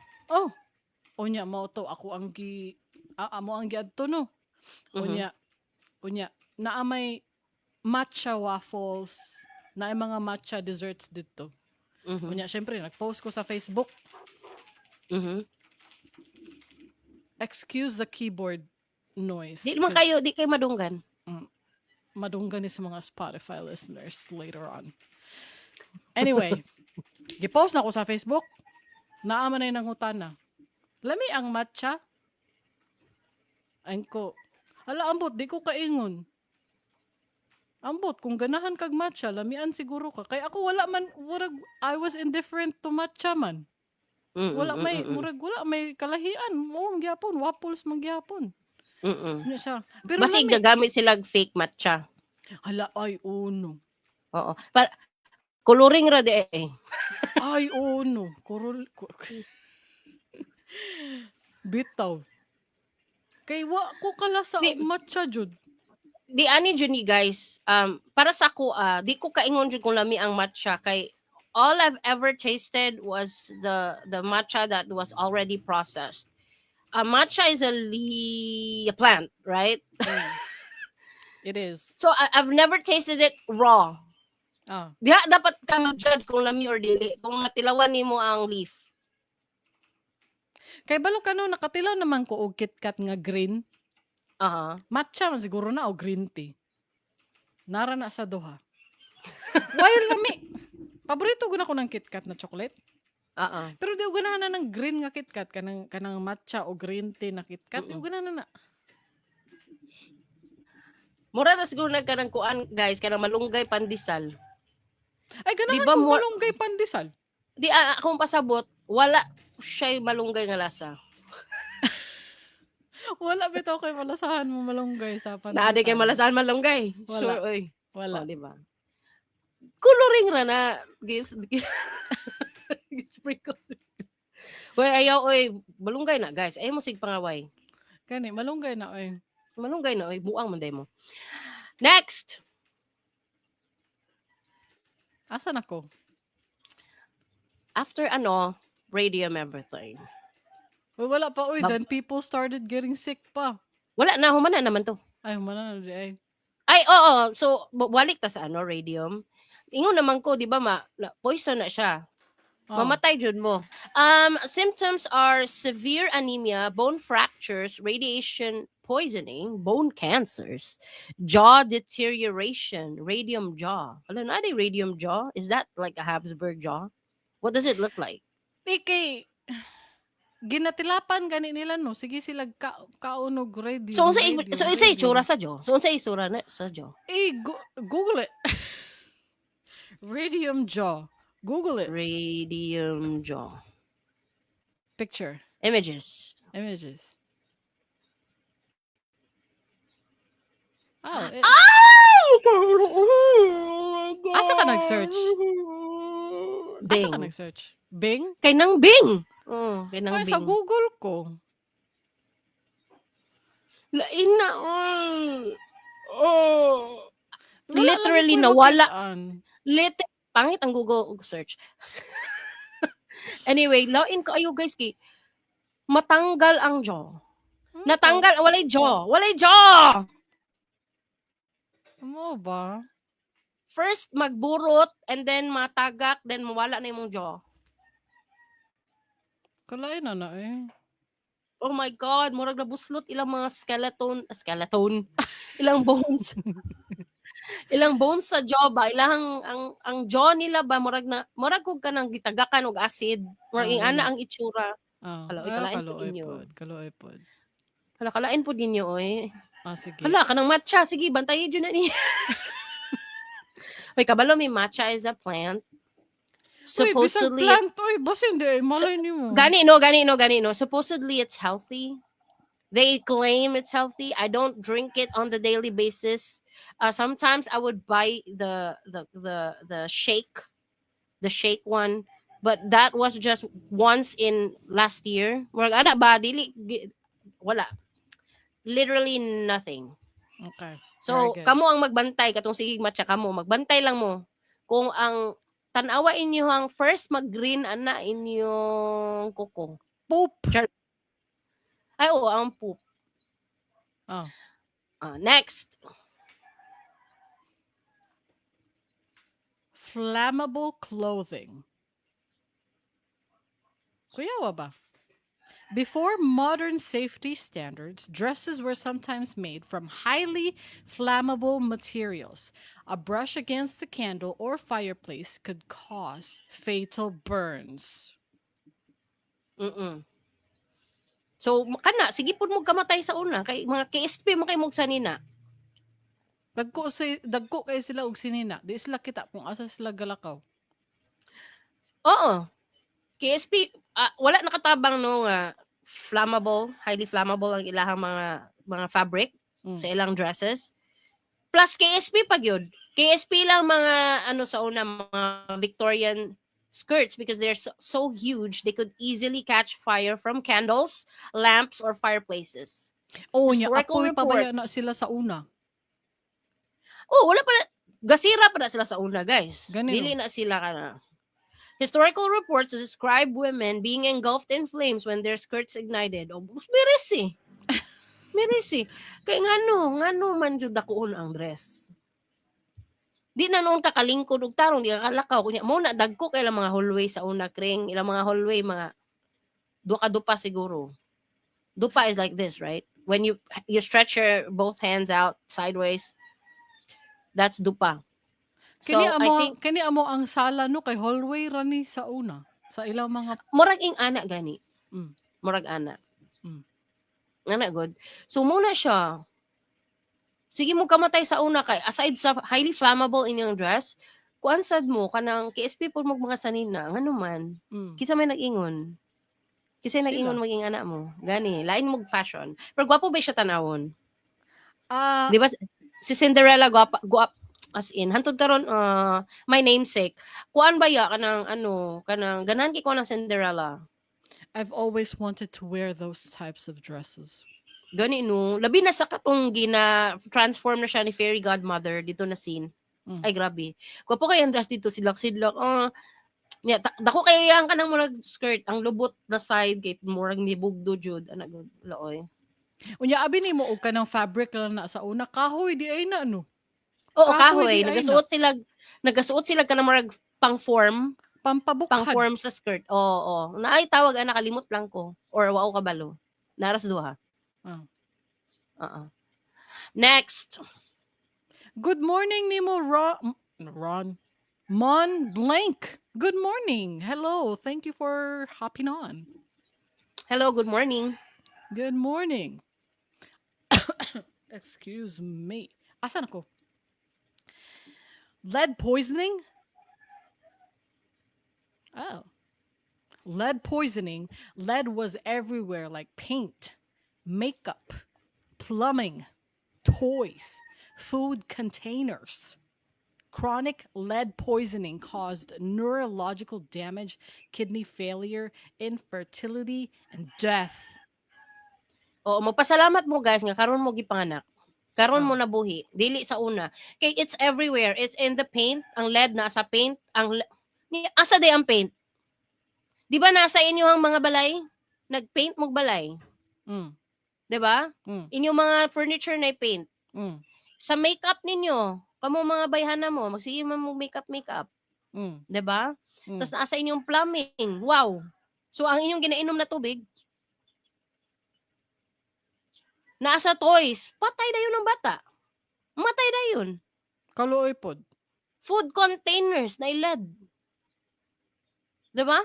Unya mao to ako ang gi amo ang giadto, no. Unya unya naa may matcha waffles, naay mga matcha desserts didto. Unya syempre nag-post ko sa Facebook. Excuse the keyboard noise. Di man 'Cause kayo, di kayo madunggan. Madunggan ni sa mga Spotify listeners later on. Anyway, gipost na ko sa Facebook. Naa man ay nangutana. "Lami ang matcha?" Ay ko, "Hala, ambot, di ko kaingon. Ambot, kung ganahan kag matcha, lamian siguro ka." Kay ako wala man, murag, I was indifferent to matcha man. Wala may, murag wala may kalahian. Mao man gyapon, waffles man gyapon. Ano siya? Pero Basig lami. Gagamit sila fake matcha. Hala, ay, uno. Oo. Coloring ra di eh. Ay, uno. Kurul, bitaw. Kay wa ko kalasa og matcha jud. Di ani jud ni, guys. Para sa ako di ko kaingon jud kung lami ang matcha kay all I've ever tasted was the matcha that was already processed. Matcha is a plant, right? It is. So I've never tasted it raw. Diha dapat ka mag-judge kung lami or dili. Kung matilawan nimo ang leaf. Kay balo ka no, nakatilaw naman ko og KitKat nga green. Matcha man siguro na o green tea. Nara na sa duha. While lami. Paborito gud ako ng KitKat na chocolate. Pero di ko ganahan na ng green nga KitKat kanang matcha o green tea na KitKat. Di ko ganahan na. Mura na siguro na kanang kuan, guys, kanang malunggay pandesal. Ay, ganahan Di ba ko malunggay pandesal. Di akong pasabot, wala siya malunggay nga lasa. Wala bitaw kay malasahan mo malunggay sa pandesal. Naa di kay malasahan malunggay. Wala. Sure, oy. Wala. Oh, di ba? Coloring ra na. Gis, sprinkle. Uy, ayaw, oy. Malunggay na, guys. Ayaw mo sig pangaway. Gani, malunggay na oy. Malunggay na, oy. Buang man day mo. Next! Asa na ko? After ano, radium everything. Uy, wala pa oy, then people started getting sick pa. Wala na, humana naman to. Ay, humana na di ay. Ay, oo. So, balik ta sa ano, radium. Ingon naman ko, di ba, poison na siya. Oh. Mamatay jud mo. Symptoms are severe anemia, bone fractures, radiation poisoning, bone cancers, jaw deterioration, radium jaw. Wala na di radium jaw? Is that like a Habsburg jaw? What does it look like? Di kay ginatilapan gani nila no. Sige sila kaon og radium. So unsa radium, so unsa radium. itsura sa jaw? So unsa itsura na sa jaw? Eh, Google it. Radium jaw. Google it. Radium jaw. Picture. Images. Images. Oh, it, Ay! Asa ka nag-search? Asa ka Bing. nag-search? Bing? Kay nang Bing. Oh, kay nang Ay, sa Bing. Google ko. Lain na. Oh. Wala lagi Literally, ko'y nawala. makitaan. Pangit ang Google search. Anyway, lain ko ayo, guys, kay matanggal ang jaw. Natanggal, walay jaw. Walay jaw. Mo ba? First magburot and then matagak, then mawala na imong jaw. Kalain na na eh. Oh my God, murag nabuslot ilang mga skeleton, skeleton, ilang bones. Ilang bones sa jaw ba? Ilang ang jaw nila ba murag na murag kog kanang gitagakan og acid. Murag ingana ang itsura. Ah, Hala, oy, ay, kalain po kaluoy ninyo. pod, kaluoy pod. Hala, kalain po ninyo oy. Ah, sige. Hala, kanang matcha, sige, bantayi jud na ni. Oy, kabalo mi matcha is a plant. Uy, bisag Supposedly, plant, uy, basin di ay malay nimo. Gani no, gani no, gani no. Supposedly it's healthy. They claim it's healthy. I don't drink it on the daily basis. Sometimes I would buy the shake, the shake one, but that was just once in last year. Murag ana ba dili wala. Literally nothing. Okay. So Very good. kamo ang magbantay katong sige matcha kamo, magbantay lang mo kung ang tan-awa inyo ang first mag-green ana inyong kuko. Poop. Ay, oo, ang poop. Ah. Ah, next. Flammable clothing. Kuyawa ba? Before modern safety standards, dresses were sometimes made from highly flammable materials. A brush against the candle or fireplace could cause fatal burns. So kana sige pud mo kamatay sa una kay mga KSP mo kay mog sanina. Dagko kay sila og sinina. Di sila kita kung asa sila galakaw. Oo. KSP, wala nakatabang no nga flammable, highly flammable ang ilahang mga fabric sa ilang dresses. Plus KSP pa gyud. KSP lang mga ano sa una, mga Victorian skirts, because they're so huge they could easily catch fire from candles, lamps or fireplaces. Oh, nya Historical apoy pa baya na reports. Sila sa una. Oh, wala pa na, gasira pa na sila sa una, guys. Gani, Dili no? na sila kana. Historical reports describe women being engulfed in flames when their skirts ignited. Oh, mirisi. Mirisi. Kay ngano man jud dakuon ang dress. Di na noon ka kalingkod og tarong, di ka kalakaw kunya mo na dagko kay ilang mga hallway sa una, kring ilang mga hallway, mga duha ka dupa siguro. Dupa is like this, right? When you stretch your both hands out sideways, that's dupa. So Kini I amo think kini amo ang sala no kay hallway ra ni sa una sa ilang mga Murag ing ana gani. Murag ana. Ana good. So muna siya. Sige mo kamatay sa una kay aside sa highly flammable inyong dress, kuan sad mo kanang KSP po mo mga sanina, ngano man? Kinsa may nag-ingon? Kinsa Sila. nag-ingon maging anak mo? Gani, lain mo fashion. Pero gwapo ba siya tanawon? Ah. Di ba si Cinderella gwapa, guwap as in hantod karon, my namesake. Kuan ba ya kanang ano, kanang ganahan kay ko ng Cinderella. I've always wanted to wear those types of dresses. Gani no, labi na sa katong gina transform na siya ni Fairy Godmother dito na scene. Ay, grabe. Gwapo kay ang dress dito, sidlak-sidlak. Oh, nya dako kay ang kanang murag skirt, ang lubot na side kay murag nibugdo jud ana gud laoy. Unya abi nimo og kanang fabric lang na sa una, kahoy di ay na no. Oo, Kahoy kahoy. di ay na. Nagasuot sila kanang murag pang form, Pampabukhad. Pang form sa skirt. Oo, oo. Naay tawag ana, kalimot lang ko or wa ko kabalo. Naras duha. Oo. Next. Good morning nimo, Ron Mon Blank. Good morning. Hello. Thank you for hopping on. Hello, good morning. Good morning. Excuse me. Asa na ko? Lead poisoning? Oh. Lead poisoning. Lead was everywhere, like paint, makeup, plumbing, toys, food containers. Chronic lead poisoning caused neurological damage, kidney failure, infertility, and death. Oo, magpasalamat mo guys nga karon mo gipanganak. Karon mo nabuhi, dili sa una. Kay it's everywhere. It's in the paint, ang lead nasa paint, asa day ang paint? Di ba nasa inyo ang mga balay? Nagpaint mo balay, di ba? Mm. Inyong mga furniture na paint. Sa makeup ninyo, kamo mga bayhana mo, magsige man mo makeup makeup, di ba? Mm. Tapos nasa inyong plumbing. Wow. So ang inyong ginainom na tubig, nasa toys, patay na yun ang bata. Matay na yun. Kaluoy pod. Food containers na lead. Di ba?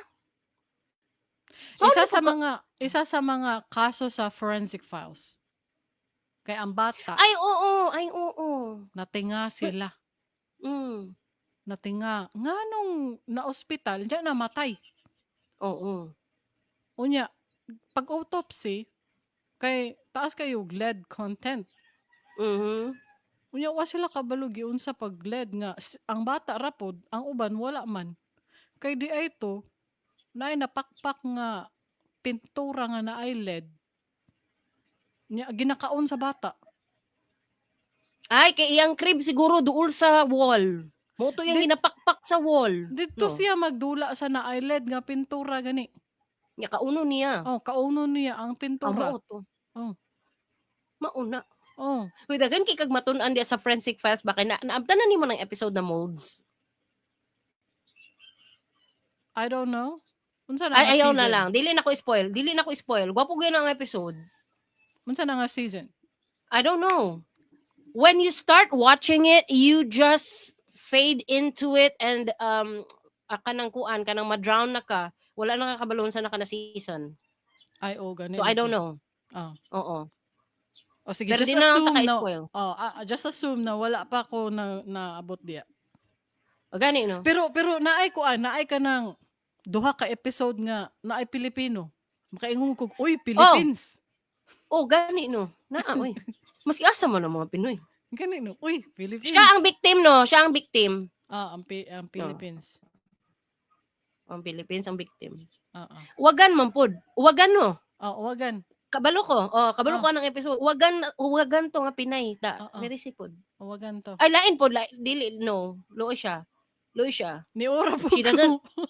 So, Isa ano sa po mga isa sa mga kaso sa Forensic Files. Kay ang bata Ay, oo. Ay, oo. Natinga sila. Natinga. Nganong na-ospital, diya namatay. Unya, pag autopsy, kay taas kayo og lead content. Unya wa sila kabalo giunsa pag lead nga ang bata ra pod, ang uban wala man. Kay di ay to naay napakpak nga pintura nga naay lead. Nya ginakaon sa bata. Ay, kay iyang crib siguro duol sa wall. Mo to yung ginapakpak sa wall. Didto No. siya magdula sa naay lead nga pintura gani. Nya kauno niya. Oh, kauno niya ang Ah, pintura. mao to. Oh. Mauna. Oh. Uy, daghan kay kag matun-an diya sa Forensic Files ba kay na naabtan na nimo ng episode na molds. I don't know. Unsa na nga Ay, ayaw na season? Lang. Dili na ko spoil. Dili na ko spoil. Gwapo gyud ang episode. Unsa na nga season? I don't know. When you start watching it, you just fade into it and kanang kuan, kanang ma-drown na ka. Wala na ka kabalo unsa na ka na season. Ay, oh, gani. So I don't know. Ah. Oo. O sige, Pero just di na lang assume ta na ka-spoil. Oh, just assume na wala pa ko na naabot diya. O gani, no. Pero naay kuan, naay ka ng duha ka episode nga naay Pilipino. Makaingon ko, "Uy, Philippines." Oh, gani, no. Naa oy. Maski asa man ang mga Pinoy. Gani, no. "Uy, Philippines." Siya ang victim, no. Siya ang victim. Ah, ang Philippines. Ang Philippines ang victim. Ah. Wagan man pod. Wagan, no. Ah, wagan. Kabalo ko. Oh, kabalo ko ng episode. Wagan, wagan to nga Pinay ta. Oo. Diri pod. Wagan to. Ay, lain pod, lain, dili, no. Luoy siya. Luoy siya. Ni ora po She doesn't ko.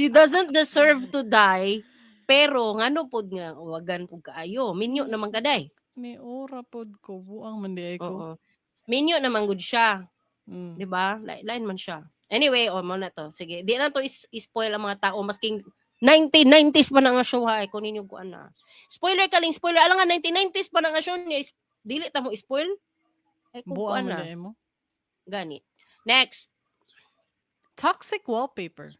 She doesn't deserve to die. Pero ngano pod nga wagan pud kaayo. Minyo naman kaday. Ni ora pod ko, buang man di ay ko. Oo. Minyo naman gud siya, 'di ba? Lain man siya. Anyway, oh, mo na to. Sige, di na to is-spoil ang mga tao masking 1990s pa na nga show ha, ay kung ninyo kuan na. Spoiler ka lang, spoiler. Alam nga 1990s pa na nga show niya, dili ta mo spoil. Ay kung Buang kuan man na. di ay mo. Gani. Next. Toxic wallpaper.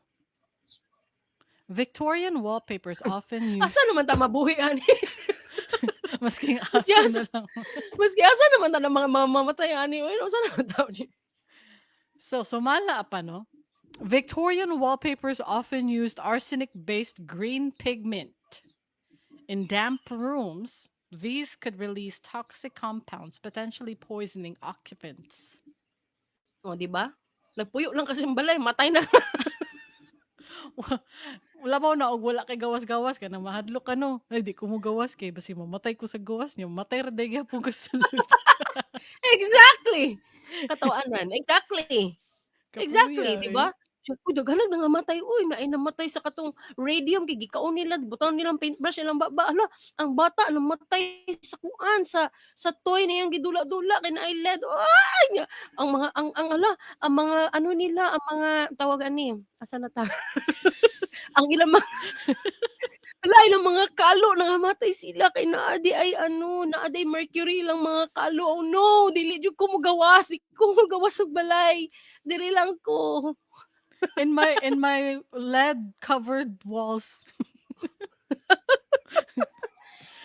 Victorian wallpapers often used Asa naman ta mabuhi ani? Masking Maski asa asa na lang. Maski asa naman ta na mga mamamatay ani? Oy, asa naman ta ni? So, sumala pa, no? Victorian wallpapers often used arsenic-based green pigment. In damp rooms, these could release toxic compounds, potentially poisoning occupants. Oh, di ba? Nagpuyo lang kasi yung balay, matay na. Wala ba na og wala kay gawas-gawas ka na mahadlok ka, no? "Ay, di ko mo gawas kay basi mamatay ko sa gawas niya, matay ra diay gyapon ko sa sulod." Exactly. Katawanan. Exactly. Exactly, Kapuya, di eh. ba? Uy, daghan na nangamatay uy, naay namatay sa katong radium kay gikaon nila, butang nilang paintbrush ilang baba. Hala, ang bata namatay sa kuan, sa toy niyang gidula-dula kay naay lead. Ay, nya, ang mga ang ala, ang mga ano nila, ang mga tawag ani, asa na ta? Ang ilang mga hala, ilang mga kalo nangamatay sila kay naa di ay ano, naa di ay mercury ilang mga kalo. Oh no, dili jud ko mogawas, di ko mogawas og balay. Diri lang ko. In my lead covered walls.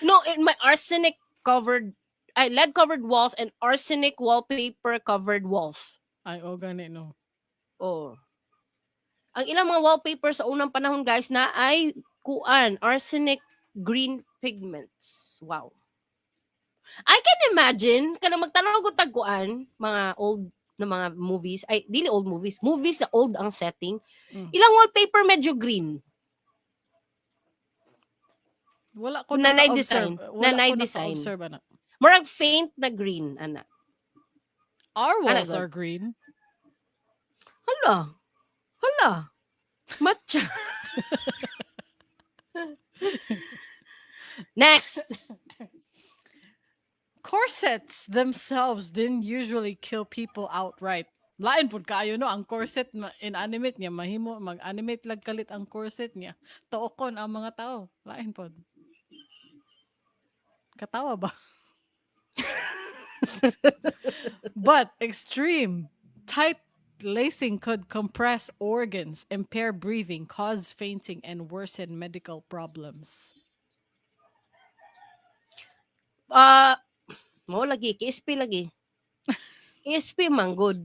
No, in my arsenic covered, ay, lead covered walls and arsenic wallpaper covered walls. Ay, oh, gani, no. Oh. Ang ilang mga wallpaper sa unang panahon, guys, na ay kuan, arsenic green pigments. Wow. I can imagine kanang magtanaw ko tag kuan, mga old na mga movies, ay dili old movies, movies na old ang setting. Ilang wallpaper medyo green. Wala ko Nanay naka-observe. design. Wala Nanay ko design. naka-observe ana. Murag faint na green ana. Our Ana walls gud. are green. Hala. Hala. Matcha. Next. Corsets themselves didn't usually kill people outright. Lain pud kaayo, no, ang corset inanimate niya mahimo mag-animate lag kalit ang corset niya. Tuokon ang mga tao. Lain pod. Katawa ba? But extreme tight lacing could compress organs, impair breathing, cause fainting, and worsen medical problems. Ah, mo lagi KSP lagi. KSP man good.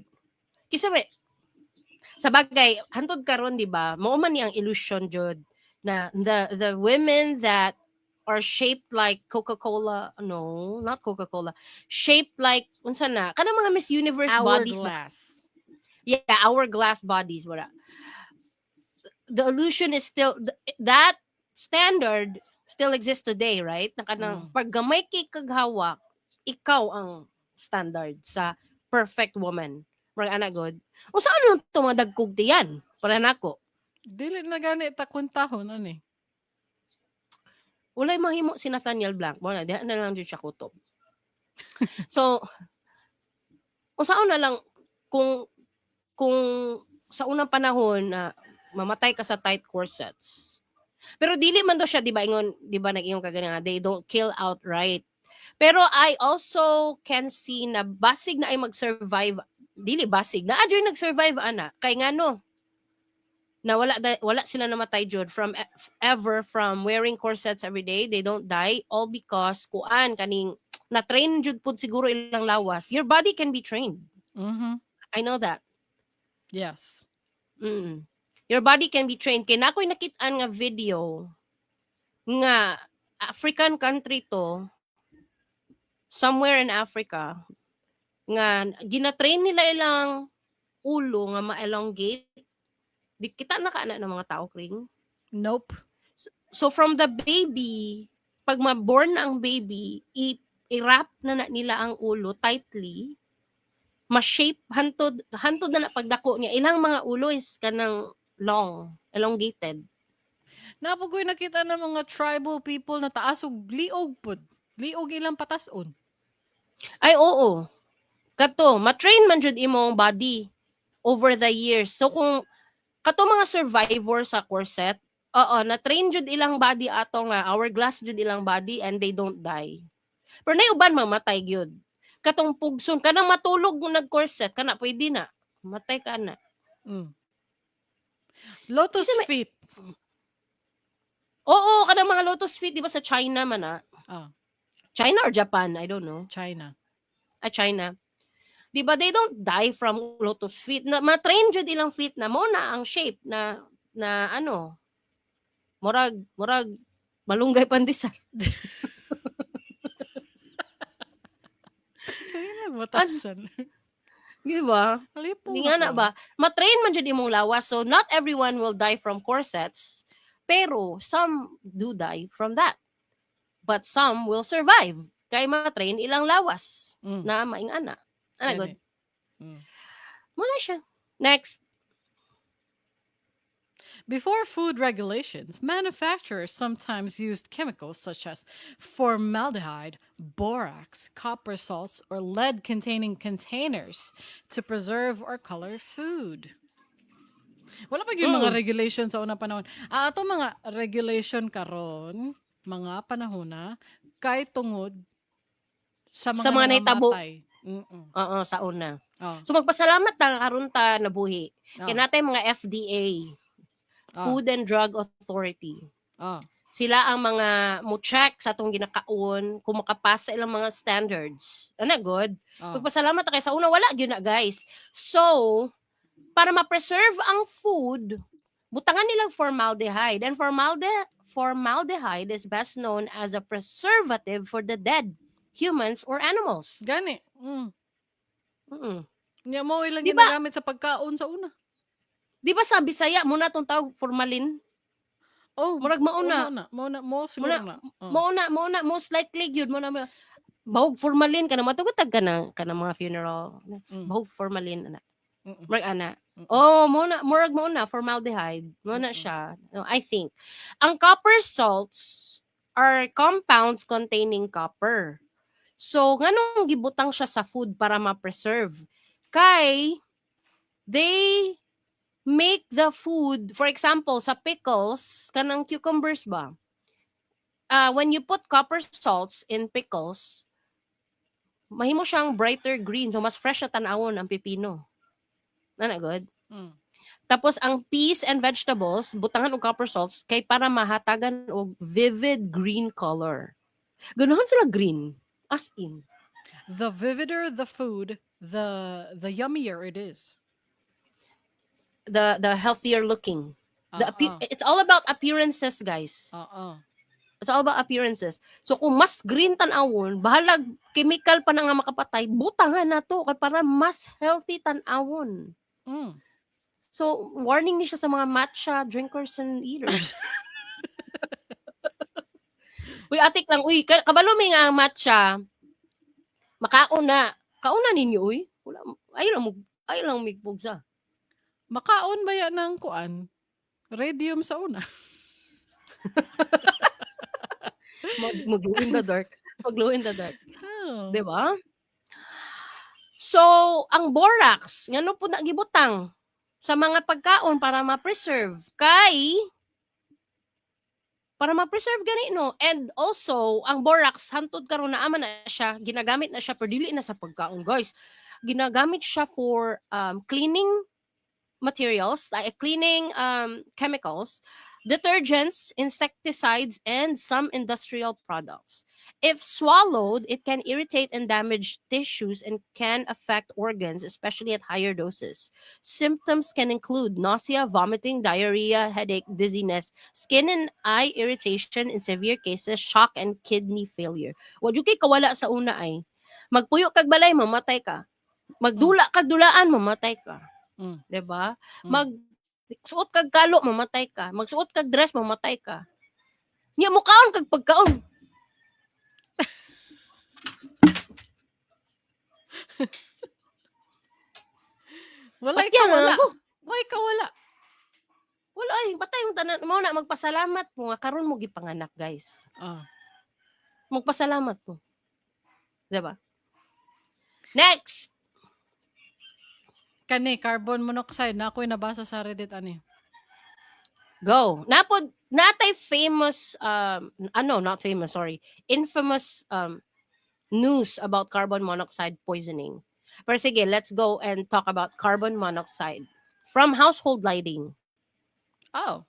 Kisa ba sa bagay hantod karon, di ba? Mao man ni ang illusion jud na the women that are shaped like Coca-Cola, no, not Coca-Cola, shaped like unsa na kanang mga Miss Universe bodies ba? Hourglass. Yeah, hourglass bodies, wala. The illusion is still that standard still exists today, right? Na kanang pag gamay kay kag hawak, ikaw ang standard sa perfect woman. Murag ana god. Unsa ano to mga dagkog tiyan? Para nako. Dili na gani ta kwentahon ani. Walay mahimo si Nathaniel Blanc. Mo na diha na lang jud siya kutob. So, unsaon na lang kung sa unang panahon na Mamatay ka sa tight corsets. Pero dili man do siya, di ba, ingon, di ba nag-ingon ka ganyan, they don't kill outright. Pero I also can see na basig naay mag-survive, dili basig, naa juy nag-survive ana. Kay ngano, na wala sila namatay jud from ever from wearing corsets every day. They don't die all because kuan kaning na train jud pud siguro ilang lawas. Your body can be trained. I know that. Your body can be trained. Kay naa ko'y nakit-an nga video nga African country to, somewhere in Africa, nga gina-train nila ilang ulo nga ma-elongate. Di kita na ka na ng mga tao, Kring? Nope. So from the baby, pag ma-born na ang baby, i-wrap na nila ang ulo tightly, ma-shape hantod hantod na na pagdako niya, ilang mga ulo is kanang long, elongated. Naa pod ko'y nakita ng mga tribal people na taas og liog pud. Liog ilang patason. Ay oo. Kato, ma-train man jud imong body over the years. So kung kato mga survivor sa corset, oo, na-train jud ilang body ato nga hourglass jud ilang body and they don't die. Pero nay uban mamatay gyud. Katong pugson kanang matulog nag-corset kana, pwede na. Matay ka na. Lotus Kasi feet. Oo, kanang mga lotus feet, di ba sa China man na? Ah. China or Japan, I don't know. China. Ah, China. Di ba they don't die from lotus feet? Na ma-train jud ilang feet na mo na ang shape na na ano. Murag malunggay pandesal. Kaya batasan. Di ba? Alipong Di nga na ako. ba? Ma-train man jud imong lawas. So not everyone will die from corsets, pero some do die from that. But some will survive kay ma-train ilang lawas na maingana. Ana Gani. good. Wala siya. Next. Before food regulations, manufacturers sometimes used chemicals such as formaldehyde, borax, copper salts, or lead containing containers to preserve or color food. Wala pa yung mga regulation sa unang panahon. Ah, ato mga regulation karon, mga panahon na, kay tungod sa mga Sa mga nahitabo. nangamatay. Oo, sa una. Oh. So magpasalamat ta karon ta nabuhi. Kay Oh. natay mga FDA, Food and Drug Authority. Sila ang mga mo-check sa atong ginakaon kung makapasa ilang mga standards. Ana good. Magpasalamat ta kay sa una wala gyud na, guys. So, para ma-preserve ang food, butangan nilang formaldehyde. And formaldehyde is best known as a preservative for the dead, humans or animals. Gani. Nya mo ilang Di ba? ginagamit sa pagkaon sa una. Di ba sa Bisaya mo na tong tawag formalin? Oh, Murag mao na. Mao na, mao na, mo siguro Muna, na. Oh. Mao na most likely gyud mo na bahog formalin kana matugod tag kana mga funeral. Bahog formalin ana. Murag ana. Oh, mo na murag mo na formaldehyde. Mo na siya. No, I think. Ang copper salts are compounds containing copper. So, nganong gibutang siya sa food para ma-preserve? Kay they make the food, for example, sa pickles, kanang cucumbers ba? When you put copper salts in pickles, mahimo siyang brighter green. So, mas fresh na tan-awon ang pipino. Ana good? Tapos, ang peas and vegetables, butangan og copper salts kay para mahatagan og vivid green color. Ganahan sila green. As in. The vivider the food, the yummier it is. The healthier looking. It's all about appearances, guys. It's all about appearances. So kung mas green tan-awon, bahalag chemical pa na nga makapatay, butangan na to kay para mas healthy tan-awon. So warning ni siya sa mga matcha drinkers and eaters. Uy, atik lang, uy, kabalo mi nga ang matcha. Makaon na. Kauna ninyo, uy. Wala, ayaw lang migpugsa. Makaon ba yan ng kuan? Radium sa una. Mag-glow in the dark. Mag-glow in the dark. Oh. Di ba? So, ang borax, ngano po na gibutang? Sa mga pagkaon para ma-preserve kay para ma-preserve gani, no? And also, ang borax hantod karon naa man na siya, ginagamit na siya pero dili na sa pagkaon, guys. Ginagamit siya for cleaning materials, like cleaning chemicals, detergents, insecticides, and some industrial products. If swallowed, it can irritate and damage tissues and can affect organs, especially at higher doses. Symptoms can include nausea, vomiting, diarrhea, headache, dizziness, skin and eye irritation, in severe cases, shock and kidney failure. Wa jud kay kawala sa una ay. Magpuyo kag balay, mamatay ka. Magdula kag dulaan, mamatay ka. 'Di ba? Mm. Mag suot kag kalo, mamatay ka. Magsuot kag dress, mamatay ka. Nya mukaon kag pagkaon. Walay Patya na kawala. lang ko. Walay kawala. Wala ay, patay yung tanan mo na magpasalamat mo nga karon mo gipanganak, guys. Magpasalamat mo. 'Di ba? Next. Kani carbon monoxide na ako'y nabasa sa Reddit ani. Go. Napod natay famous ano, not famous, sorry. Infamous news about carbon monoxide poisoning. Pero sige, let's go and talk about carbon monoxide from household lighting. Oh.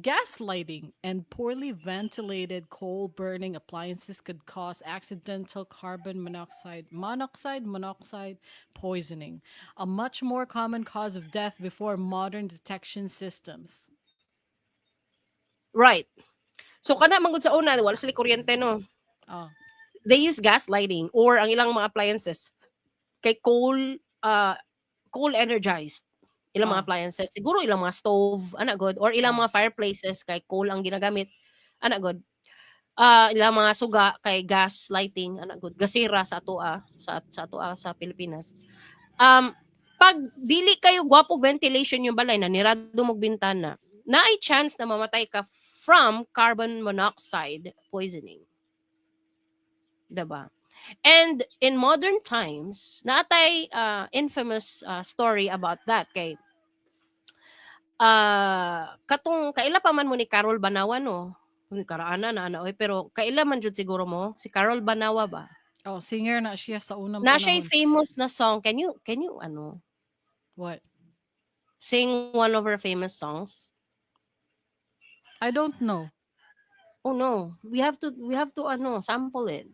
Gas lighting and poorly ventilated coal burning appliances could cause accidental carbon monoxide poisoning, a much more common cause of death before modern detection systems. Right. So kana man gud sa una, wala sila kuryente, no? Oh. They use gas lighting or ang ilang mga appliances kay coal energized ilang mga appliances, siguro ilang mga stove ana god, or ilang mga fireplaces kay coal ang ginagamit ana god, ilang mga suga kay gas lighting ana god, gasera sa atoa sa Pilipinas. Pag dili kayo gwapo ventilation yung balay na nirado mog bintana, naay chance na mamatay ka from carbon monoxide poisoning, diba? And in modern times, naatay infamous story about that kay katong kaila pa man mo ni Carol Banawa, no? Uy, karaana na ana oy, pero kaila man jud siguro mo si Carol Banawa ba? Oh, singer na siya sa unang Na siya panahon. Famous na song. Can you ano What? Sing one of her famous songs? I don't know. Oh no, we have to ano, sample it.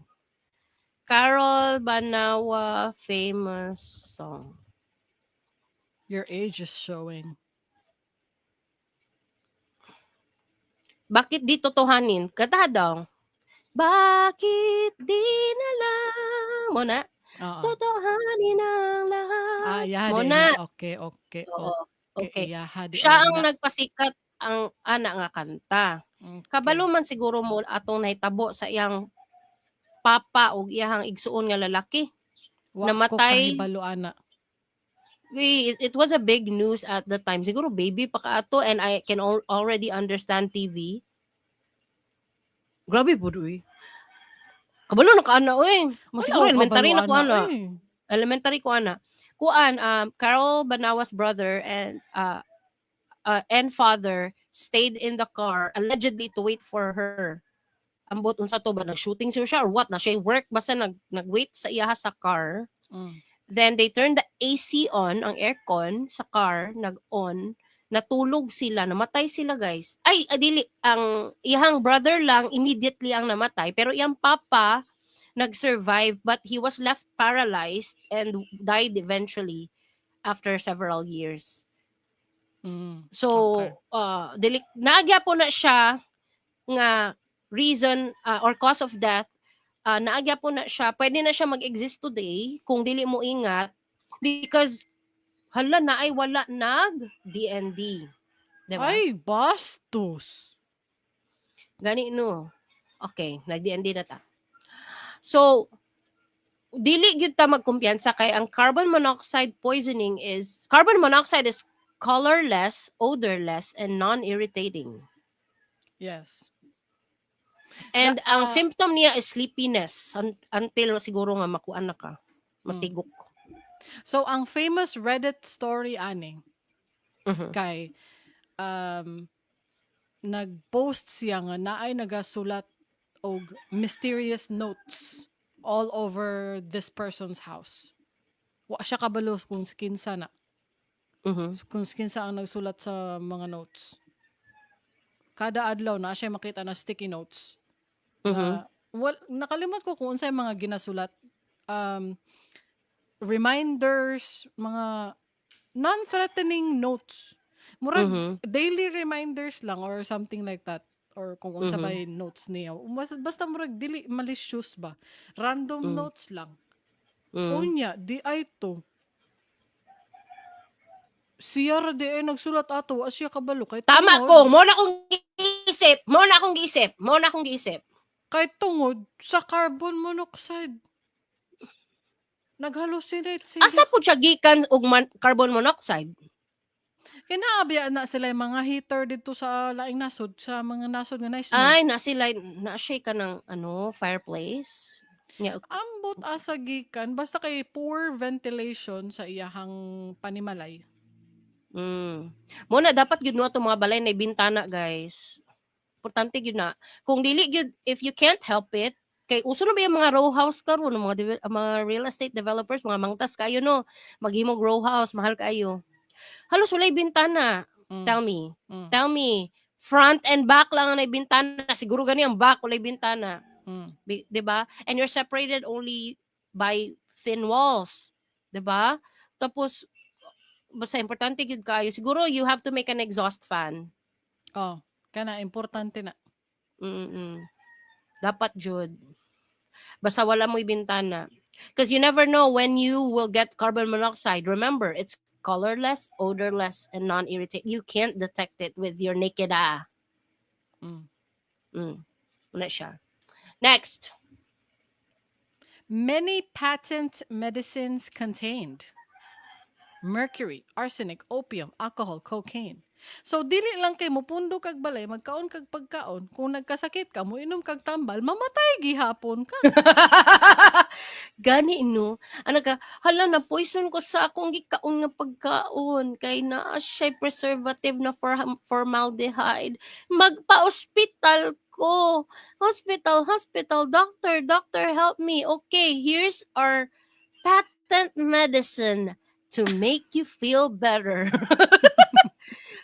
Carol Banawa famous song. Your age is showing. Bakit Di Totohanin? Kanta daw. Bakit di na lang mo na Oo. totohanin ang lahat. Ah, iyaha Mo di na. na. Okay. Oo. Okay, Okay. iyaha di Siya ay ang na. Nagpasikat ang ana nga kanta. Okay. Kabalo man siguro mo atong nahitabo sa iyang papa ug iyahang igsuon nga lalaki. Wa ko Namatay. kahibalo ana. It was a big news at the time. Siguro baby pa ka ato and I can already understand TV. Grabe pud uy. Kabalo na ka ana uy. Mas Wala siguro ko elementary kabalo na ko ana, ana. eh. Elementary ko ana. Kuan, Carol Banawa's brother and father stayed in the car allegedly to wait for her. Ambot unsa to ba, nag-shooting siya or what na siya work, basta nag-wait sa iyaha sa car. Then they turned the AC on, ang aircon sa car, nag-on. Natulog sila, namatay sila, guys. Ay, ah, dili, ang iyang brother lang immediately ang namatay, pero iyang papa nag-survive but he was left paralyzed and died eventually after several years. So, dili naagya po na siya nga reason or cause of death, naagya po na siya, pwede na siya mag-exist today kung dili mo ingat because hala na ay wala nag DND. Diba? Ay, bastos. Gani no. Okay, nag-DND na ta. So, dili gyud ta magkumpiyansa kay ang carbon monoxide poisoning is carbon monoxide is colorless, odorless and non-irritating. And ang symptom niya is sleepiness until siguro nga makuan na ka, matigok. So, ang famous Reddit story ani. Kay nag-post siya nga naay nagasulat og mysterious notes all over this person's house. Wa siya kabalo kung kinsa na. Kung kinsa ang nagsulat sa mga notes. Kada adlaw na siya makita na sticky notes. Na, well, nakalimot ko kung unsay mga ginasulat. Reminders, mga non-threatening notes. Murag daily reminders lang or something like that. Or kung unsa bay notes niya. Basta murag dili malicious ba. Random notes lang. Unya, diay to. Siya ra diay nagsulat ato, wa siya kabalo kay Tama tungod, ko, mo na akong giisip, mo na akong giisip, mo na akong giisip. Kay tungod sa carbon monoxide. Nag-hallucinate sila. Asa po siya gikan og carbon monoxide? Kinaabiya na sila yung mga heater dito sa laing nasod, sa mga nasod nga nice, no? Ay, na sila na siya ka ng ano, fireplace. Nya, Ambot asa gikan basta kay poor ventilation sa iyahang panimalay. Mo na dapat gyud no atong mga balay na bintana, guys. Importante gyud na. Kung dili gyud, if you can't help it, kay uso na ba yung mga row house karon, mga real estate developers, mga mangtas kayo no, maghimog row house, mahal kayo. Halos walay bintana. Tell me. Tell me. Front and back lang ang nay bintana. Siguro gani ang back walay bintana. 'Di ba? And you're separated only by thin walls, 'di ba? Tapos basta importante gyud kayo. Siguro you have to make an exhaust fan. Oh, kana importante na. Dapat jud. Basta wala mo'y bintana. Because you never know when you will get carbon monoxide. Remember, it's colorless, odorless, and non-irritating. You can't detect it with your naked eye. Wala siya. Next. Many patent medicines contained mercury, arsenic, opium, alcohol, cocaine. So dili lang kay mupundo kag balay, magkaon kag pagkaon, kung nagkasakit ka, moinom kag tambal, mamatay gihapon ka. Gani no. Ano ka, hala, na poison ko sa akong gikaon nga pagkaon kay naa siya preservative na formaldehyde. Magpa-ospital ko. Hospital, hospital, doctor, doctor, help me. Okay, here's our patent medicine to make you feel better.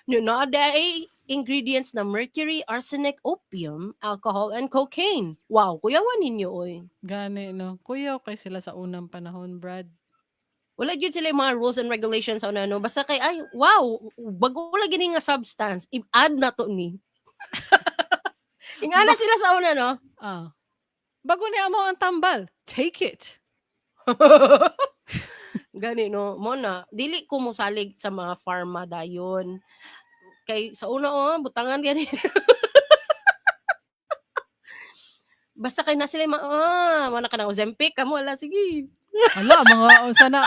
No, naa diay ingredients na mercury, arsenic, opium, alcohol, and cocaine. Wow, kuyawan ninyo, oy. Gani no. Kuyaw kay sila sa unang panahon, Brad. Wala gyud sila yung mga rules and regulations sa una, no. Basta kay, ay, wow, bago lagi ni nga substance, i-add na to ni. Ingana sila sa una, no? Ah. Bago ni amo ang tambal. Take it. Gani, no? Mo na, dili ko mosalig sa mga pharma dayon. Kay sa una, oh, butangan gani. Basta kay na sila yung mga, wala ka ng Ozempic, kamo, wala, sige. Hala, mga, unsa na,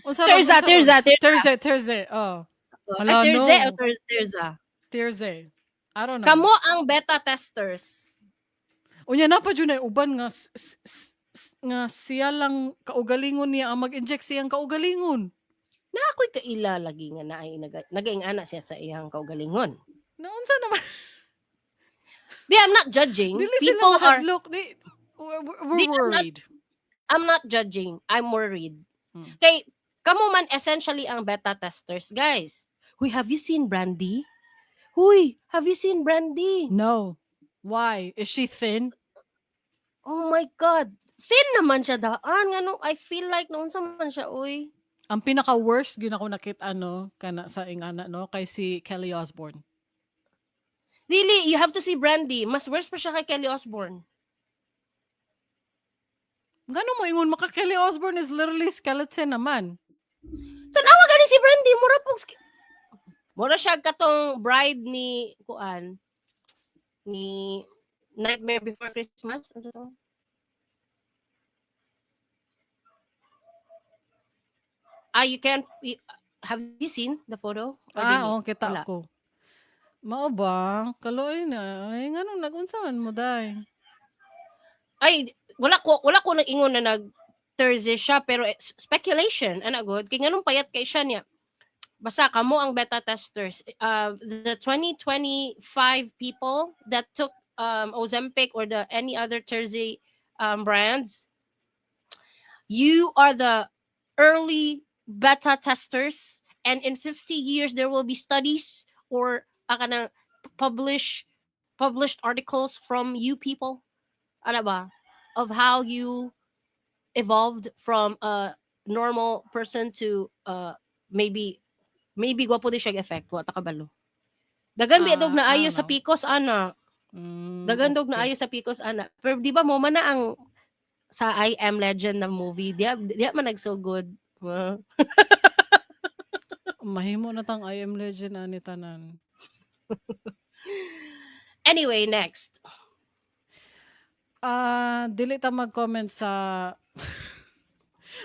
unsa, unsa, Tirza, Tirza, Tirza. Tirza, Tirza, oh. Hala, Ay, Tirze no. o Tirza? Tirza. I don't know. Kamo ang beta testers. Unya na pa jud na uban nga nga siya lang kaugalingon niya ang mag-inject siyang kaugalingon. Na ako'y kaila lagi nga naay nagaing-ana siya sa iyang kaugalingon. Naunsa naman? Di, I'm not judging. Dili sila People are mahadlok. Di, we're Di, I'm not worried. I'm not judging. I'm worried. Kay kamo man essentially ang beta testers, guys. Huy, have you seen Brandy? Huy, have you seen Brandy? No. Why? Is she thin? Oh my God. Thin naman siya daan. Ngano, I feel like naunsa man siya, uy. Ang pinaka-worst gyud ako nakita, no, kana sa ingana, no, kay si Kelly Osbourne. Really, you have to see Brandy. Mas worse pa siya kay Kelly Osbourne. Ngano mo ingon maka Kelly Osbourne is literally skeleton naman. Tanawa gani si Brandy, mura pug mura siya katong bride ni kuan ni Nightmare Before Christmas. Ano to? You can't, you, have you seen the photo? Or dili? Oh, kita Wala. ko. Mao ba? Kaloy na. Ay, nganong nag-unsa man mo, day? Ay, wala ko nag-ingon na nag Thursday siya, pero speculation, ana good. Kay nganong payat kay siya niya. Basta kamo ang beta testers. The 2025 people that took Ozempic or the any other Terzi brands, you are the early beta testers, and in 50 years there will be studies or kanang published articles from you people, ano ba, of how you evolved from a normal person to maybe gwapo di siya effect, wa ta kabalo. Dagan biya dog Ah, na ayo sa ano. PCOS ana. Dagan dog na ayo sa PCOS ana. Pero di ba mo man na ang sa I Am Legend na movie, diya man nagsugod. Ah. Mahimo na tang I Am Legend ani tanan. Anyway, next. Ah, dili ta mag-comment sa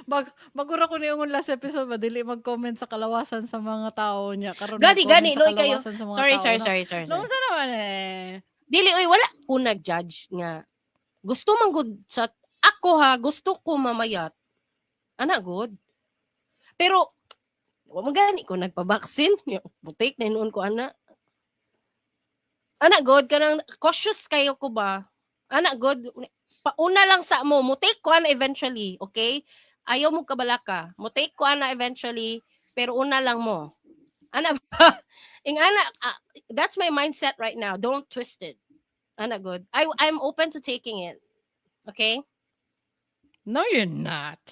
Bag bago ko niingon last episode ba, dili mag-comment sa kalawasan sa mga tao niya karon, Gani mag-comment gani sa loy kayo. kalawasan sa mga Sorry, tao sorry, no. sorry, sorry, No, sorry. unsa naman eh. Dili oy, wala ko nag-judge nga gusto man gud sa ako ha, gusto ko mamayat. Ana gud. Pero wa man gani ko nagpa-vaccine. Butik na hinuon ko ana. Ana god, kanang cautious kayo ko ba? Ana god, pauna lang sa mo, mo take ko ana eventually, okay? Ayaw mo kabalaka. Mo take ko ana eventually, pero una lang mo. Ana ba? Ing ana, that's my mindset right now. Don't twist it. Ana good. I'm open to taking it. Okay? No, you're not.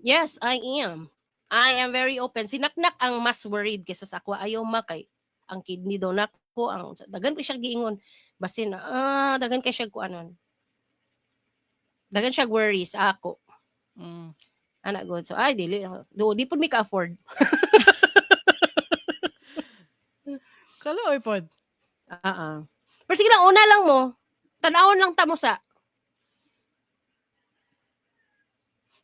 Yes, I am. I am very open. Sinaknak ang mas worried kaysa sa ako. Ayaw ma kay ang kidney daw nako, ang dagan pa siya giingon. Basin dagan kay siya kuanon. Dagan siya worries ako. Ana good. So ay dili do di pud mi ka afford. Kaluoy pod. Ah. Ah. Pero sige lang, una lang mo. Tanawon lang ta mo sa.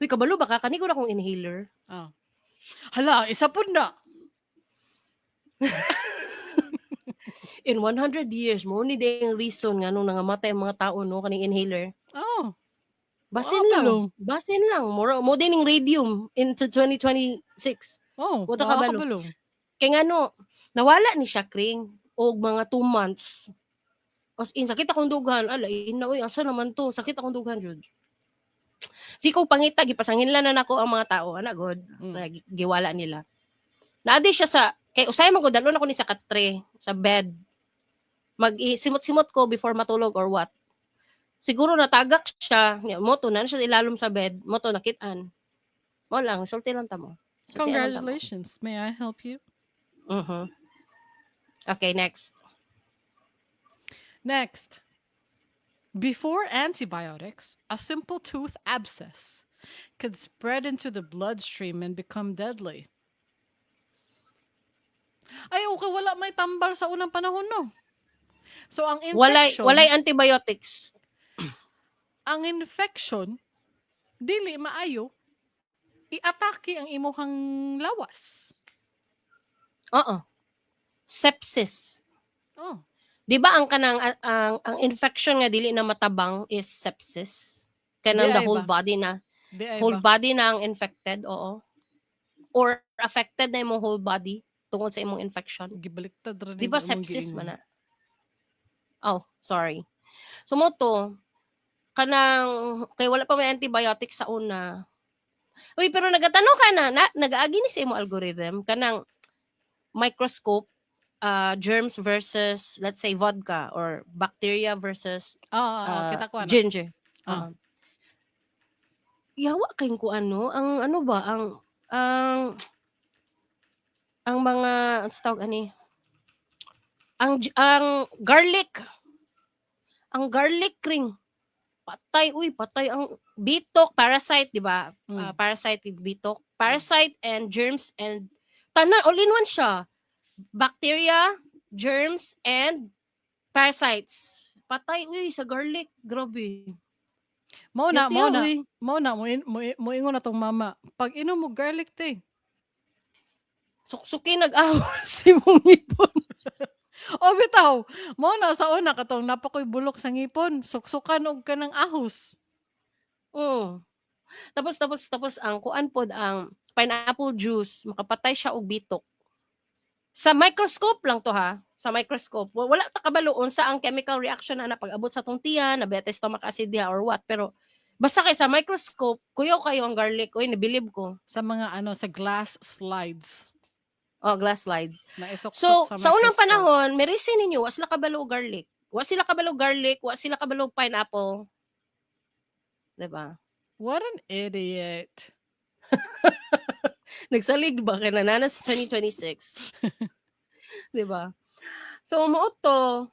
Uy, kabalo baka kani ko na akong inhaler. Ah. Hala, isa pod na. In 100 years, mo ni yung reason nga nung nangamatay ang mga tao no kaning inhaler. Oh. Basin Ah, lang. kabalo. Basin lang. Mura mo din ning radium into 2026. Oh, Wa ta wa kabalo. kabalo. Kay ngano, nawala ni siya kring og mga 2 months. As in, sakit akong dughan. Ala, ina, uy, asa naman to? Sakit akong dughan, jud. Si kong pangita, gipasanginlan na nako ang mga tao. Ana, god. Giwala nila. Naadi siya sa, kay usay man ko, dalon ako ni sa katre, sa bed. Mag simot-simot ko before matulog or what. Siguro natagak siya. Mo to, na siya ilalom sa bed. Mo to, nakitaan. Mo lang, sulti lang ta mo. Sulti lang ta mo. Congratulations. May I help you? Mhm. Okay, next. Next. Before antibiotics, a simple tooth abscess could spread into the bloodstream and become deadly. Ay, okay, wala may tambal sa unang panahon, no? So, ang Walay infection, walay antibiotics. Ang infection, dili maayo, iatake ang imuhang lawas. Oo. Sepsis. Oh. 'Di ba ang kanang ang infection nga dili na matabang is sepsis? Kanang Di the ay whole ba? body na, Di ay whole ba? body na ang infected, oo. Or affected na imong whole body tungod sa imong infection. Gibaliktad ra Di ba nimo imong sepsis giingon. man na? Oh, sorry. So mo to kanang kay wala pa may antibiotics sa una. Uy, pero nagatanong ka na nagaagi ni sa imo algorithm kanang microscope, germs versus, let's say, vodka or bacteria versus Ah, kita ko ana. ginger. Ah. Yawa kayong ku ano, ang ano ba ang mga ano sa tawag ani? Ang garlic. Ang garlic ring. Patay uy, patay ang bitok, parasite, di ba? Parasite bitok, parasite and germs and tanan all in one siya. Bacteria, germs and parasites. Patay uy sa garlic, grabe. Mao na, Yati, mao na. uy. Mao na mo ingon na tong mama. Pag inom mo garlic te. Suksuki nag-awol si mong ngipon. O bitaw, mao na sa una katong napakoy bulok sa ngipon, suksukan og kanang ahos. Tapos tapos tapos ang kuan pod, ang pineapple juice, makapatay siya og bitok. Sa microscope lang to ha, sa microscope. Wala ta kabalo unsa ang chemical reaction na pag-abot sa tong tiyan, na beta stomach acid diha or what, pero basta kay sa microscope, kuyaw kayo ang garlic. Uy, nabilib ko. Sa mga ano, sa glass slides. Oh, glass slide. Na isuksok So, sa sa unang microscope. Panahon, merisi ninyo, wa sila kabalo og garlic. Wa sila kabalo og garlic, wa sila kabalo og pineapple. 'Di ba? What an idiot. Nagsalig ba kay nananas 2026? 'Di ba? So mao to,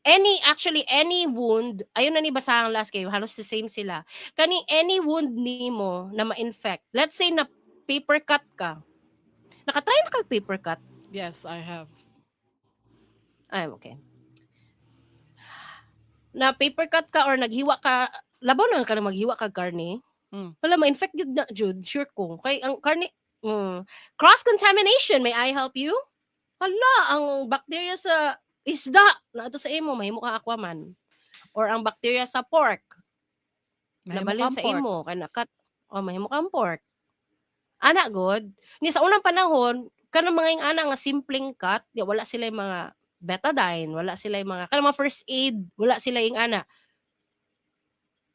any actually any wound, ayon na ni basahang last kay halos the same sila. Kani any wound nimo na ma-infect. Let's say na paper cut ka. Nakatry na kag paper cut? Yes, I have. Ay, okay. Na paper cut ka or naghiwa ka, labaw na ka na maghiwa kag karne. Wala, ma-infect gyud na jud, sure ko. Kay ang karne, cross contamination, may I help you? Hala, ang bacteria sa isda naadto sa imo, mahimo ka Aquaman. Or ang bacteria sa pork, Mahimo nabalin kang sa pork. Imo kay nakat oh, mahimo kang pork. Ana gud, ni sa unang panahon kanang mga ing-ana nga simpleng cut, di wala sila yung mga Betadine, wala sila yung mga kanang mga first aid, wala sila yung ana.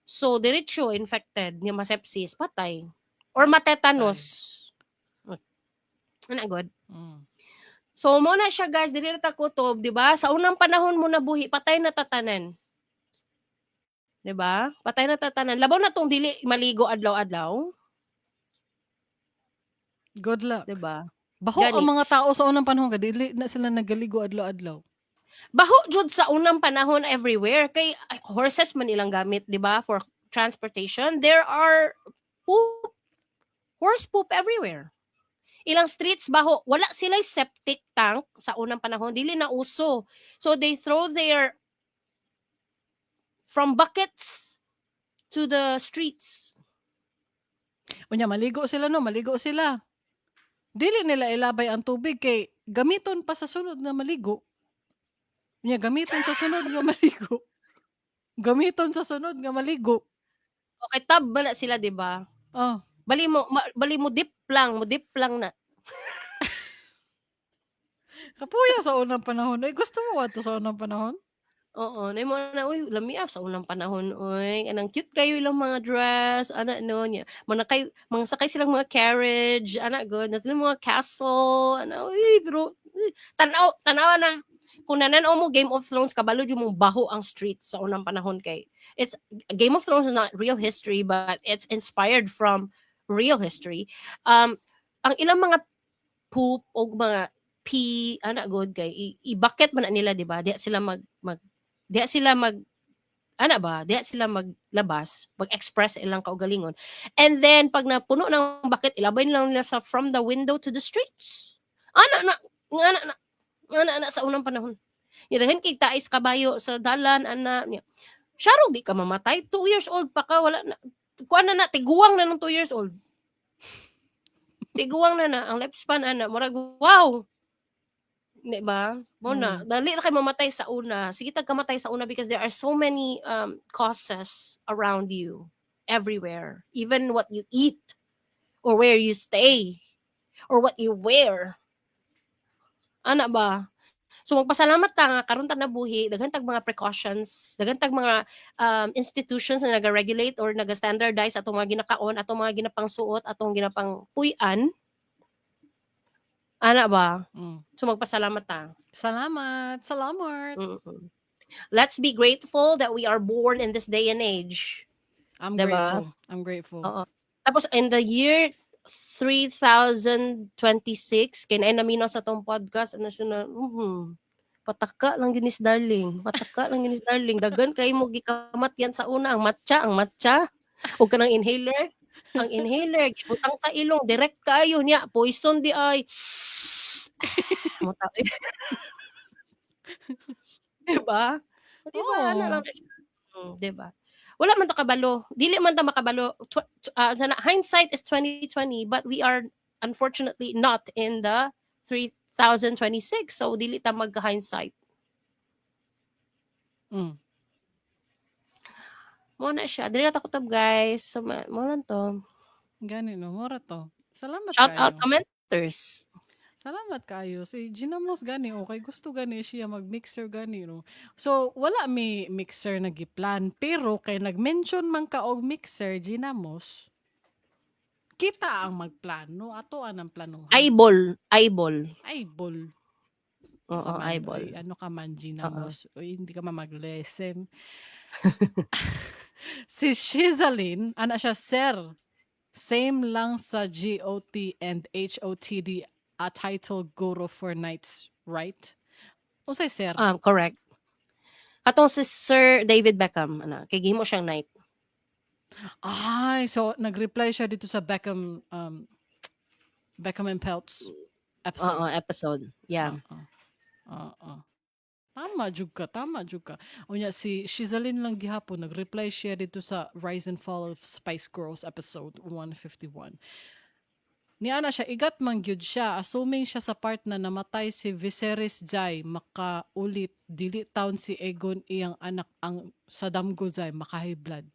So diretso infected niya, masepsis, patay. Or matetanus. Ana gud. So mo na siya, guys, dili ra ta kutob, di ba? Sa unang panahon mo nabuhi, patay na tatanan. Di ba? Patay na tatanan. Labaw na tong dili maligo adlaw-adlaw, Good luck. di ba? Baho Gani. ang mga tao sa unang panahon kay dili na sila nagaligo adlaw-adlaw. Baho jud sa unang panahon everywhere kay ay, horses man ilang gamit, di ba, for transportation. There are poop, horse poop everywhere. Ilang streets baho, wala sila septic tank sa unang panahon, dili na uso. So they throw their from buckets to the streets. Unya maligo sila no, maligo sila. Dili nila ilabay ang tubig kay gamiton pa sa sunod nga maligo. Unya gamiton sa sunod nga maligo. Gamiton sa sunod nga maligo. Okay, tub ba na sila, di ba? Oh, Bali mo dip lang, mo dip lang na. Kapuya sa unang panahon. Ay, gusto mo ato sa unang panahon? Oo, nahimo na, uy, lami ah, sa unang panahon, uy. Anang cute kayo ilang mga dress, ana no niya. Mga kay mga sakay silang mga carriage, ana good, na sila mga castle, ana, uy, pero uy, tanaw tanawa na. Kung nananaw mo Game of Thrones, kabalo jud mong baho ang streets sa unang panahon kay it's Game of Thrones is not real history, but it's inspired from real history. Ang ilang mga poop o mga pee, ana good kay i-bucket man na nila, di ba? Diha sila mag ana ba, diha sila maglabas, mag-express ilang kaugalingon. And then pag napuno ng bucket, ilabay lang nila sa from the window to the streets. Ana na, ana na, ana na sa unang panahon. Daghan kay tae sa kabayo sa dalan ana niya. Syarong di ka mamatay, 2 years old pa ka, wala na kuan na na, tiguang na ng 2 years old. Tiguang na na ang lifespan ana, murag wow. Di ba? Mo na, dali ra kay mamatay sa una. Sige tag kamatay sa una because there are so many causes around you everywhere. Even what you eat or where you stay or what you wear. Ana ba? So magpasalamat ta nga karon ta nabuhi, daghan tag mga precautions, daghan tag mga institutions na naga-regulate or naga-standardize atong mga ginakaon, atong mga ginapangsuot, atong ginapangpuy-an. Ana ba? Mm. So magpasalamat ta. Salamat. Salamat. Let's be grateful that we are born in this day and age. I'm Diba? Grateful. I'm grateful. Oo. Tapos in the year 3026, kay naay naminaw sa tong podcast, ano siya na, pataka lang ginis darling, pataka lang ginis darling, daghan kay mo gikamatyan sa una, ang matcha, ug kanang inhaler, ang inhaler gibutang sa ilong, direct kaayo niya, poison di ay. Muta. Di ba? Di ba? Ano Oo. Lang na siya. Di ba? Wala man ta kabalo. Dili man ta makabalo. Sana, hindsight is 2020, but we are unfortunately not in the 3026. So dili ta mag-hindsight. Mo na siya. Dili na ta kutob, guys. So mo lang to. Gani no, mura to. Salamat Shout out kaayo. Commenters. Salamat kaayo. Si Gina Moss gani, okay, gusto gani siya mag-mixer gani, no. So, wala mi mixer na giplan, pero kay nag-mention man ka og mixer, Gina Moss, kita ang magplano, ato ang planuhan. Eyeball, eyeball. Eyeball. Oo, Ka man, eyeball. Oy, ano ka man, Gina Moss. Uy, hindi ka man mag-lesson. Si Shizaline, ana siya, "Sir, same lang sa GOT and HOTD, a title guru for knights, right?" Unsay sir? Correct. Katong si Sir David Beckham, ana, kay gihimo siyang knight. Ay, so nag-reply siya dito sa Beckham and Peltz episode. Oo, episode. Yeah. Oo. Oo. Tama jud ka, tama jud ka. Unya si Shizaline lang gihapon nag-reply siya dito sa Rise and Fall of Spice Girls episode 151. Niana siya, igat man gyud siya, assuming siya sa part na namatay si Viserys jay, makaulit, dili taon si Aegon iyang anak ang sa damgo jay, maka-high blood.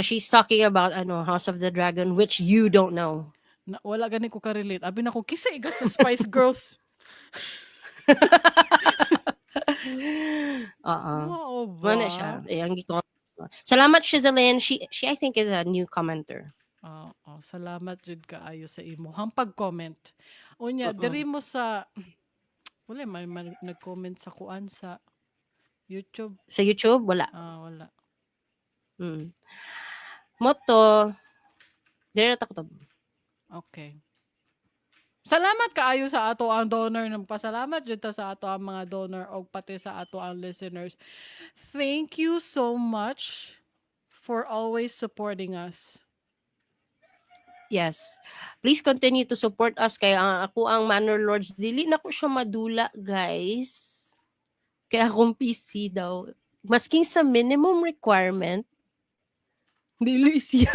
She's talking about ano, House of the Dragon, which you don't know. Na, wala gani ko ka-relate. Abi na ko, kisa igat sa Spice Girls. Oo. Oo Mao na ba? siya. Eh, ang Salamat, Shizaline. She I think is a new commenter. Oo, salamat jud kaayo sa imo pag-comment. Unya, diri mo sa wala may man nag-comment sa kuan sa YouTube. Sa YouTube wala. Ah, wala. Mao to diri na ta kutob. Okay. Salamat kaayo sa ato ang donor, nagpasalamat jud ta sa ato ang mga donor og pati sa ato ang listeners. Thank you so much for always supporting us. Yes. Please continue to support us kay ang ako ang Manor Lords dili na ko siya madula, guys. Kaya akong PC daw masking sa minimum requirement dili siya.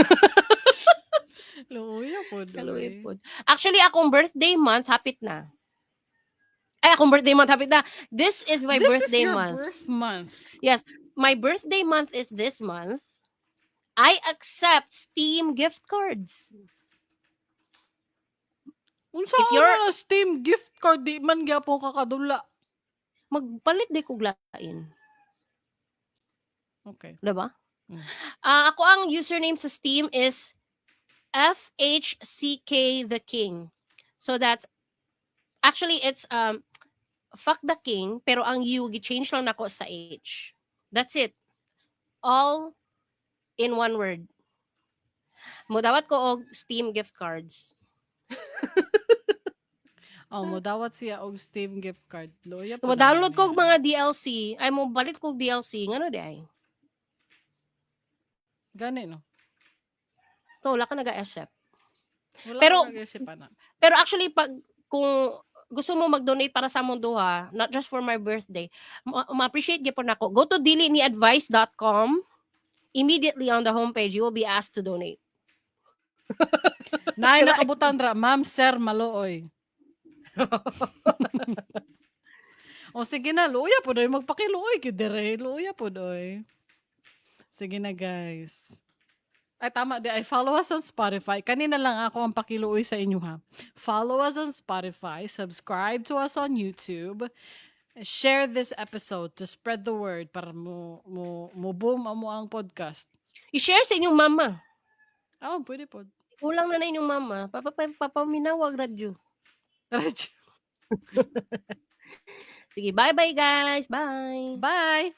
Luoy pod. Kaluoy Oy. pod. Actually, akong birthday month hapit na. Ay, akong birthday month hapit na. This is my This birthday is your month. Birth month. Yes, my birthday month is this month. I accept Steam gift cards. Unsa If you're na Steam gift card, di man gyapon kakadula? Magpalit di kog lain. Okay. Diba? Mm. Ah, ako ang username sa Steam is FHCK the King. So that's actually it's fuck the king, pero ang U gi-change lang nako sa H. That's it. All in one word. Modawat ko og Steam gift cards. Oh, modawat siya og Steam gift card. Luoya po Mo download naman ko og niya. mga DLC, ay mo balit ko og DLC, ngano di ay? Gani no. Ikaw wala ka nag-accept. Wala ko nag-isip ana. Pero actually pag kung gusto mo mag-donate para sa among duha, not just for my birthday, ma-appreciate gyapon nako. Go to diliniadvice.com. Immediately on the homepage, you will be asked to donate. Naay nakabutan ra, ma'am, sir, maluoy. O sige na, luoya pod oy, magpakiluoy gyud dire, luoya pod oy. Sige na, guys. Ay tama di ay, follow us on Spotify. Kanina lang ako ang pakiluoy sa inyo ha. Follow us on Spotify, subscribe to us on YouTube. Share this episode to spread the word para mo boom amo ang podcast. I-share sa inyong mama. Oh, pwede pod. Kulang na na inyong mama. Papaminawag radyo. Radyo. Sige, bye-bye guys. Bye. Bye.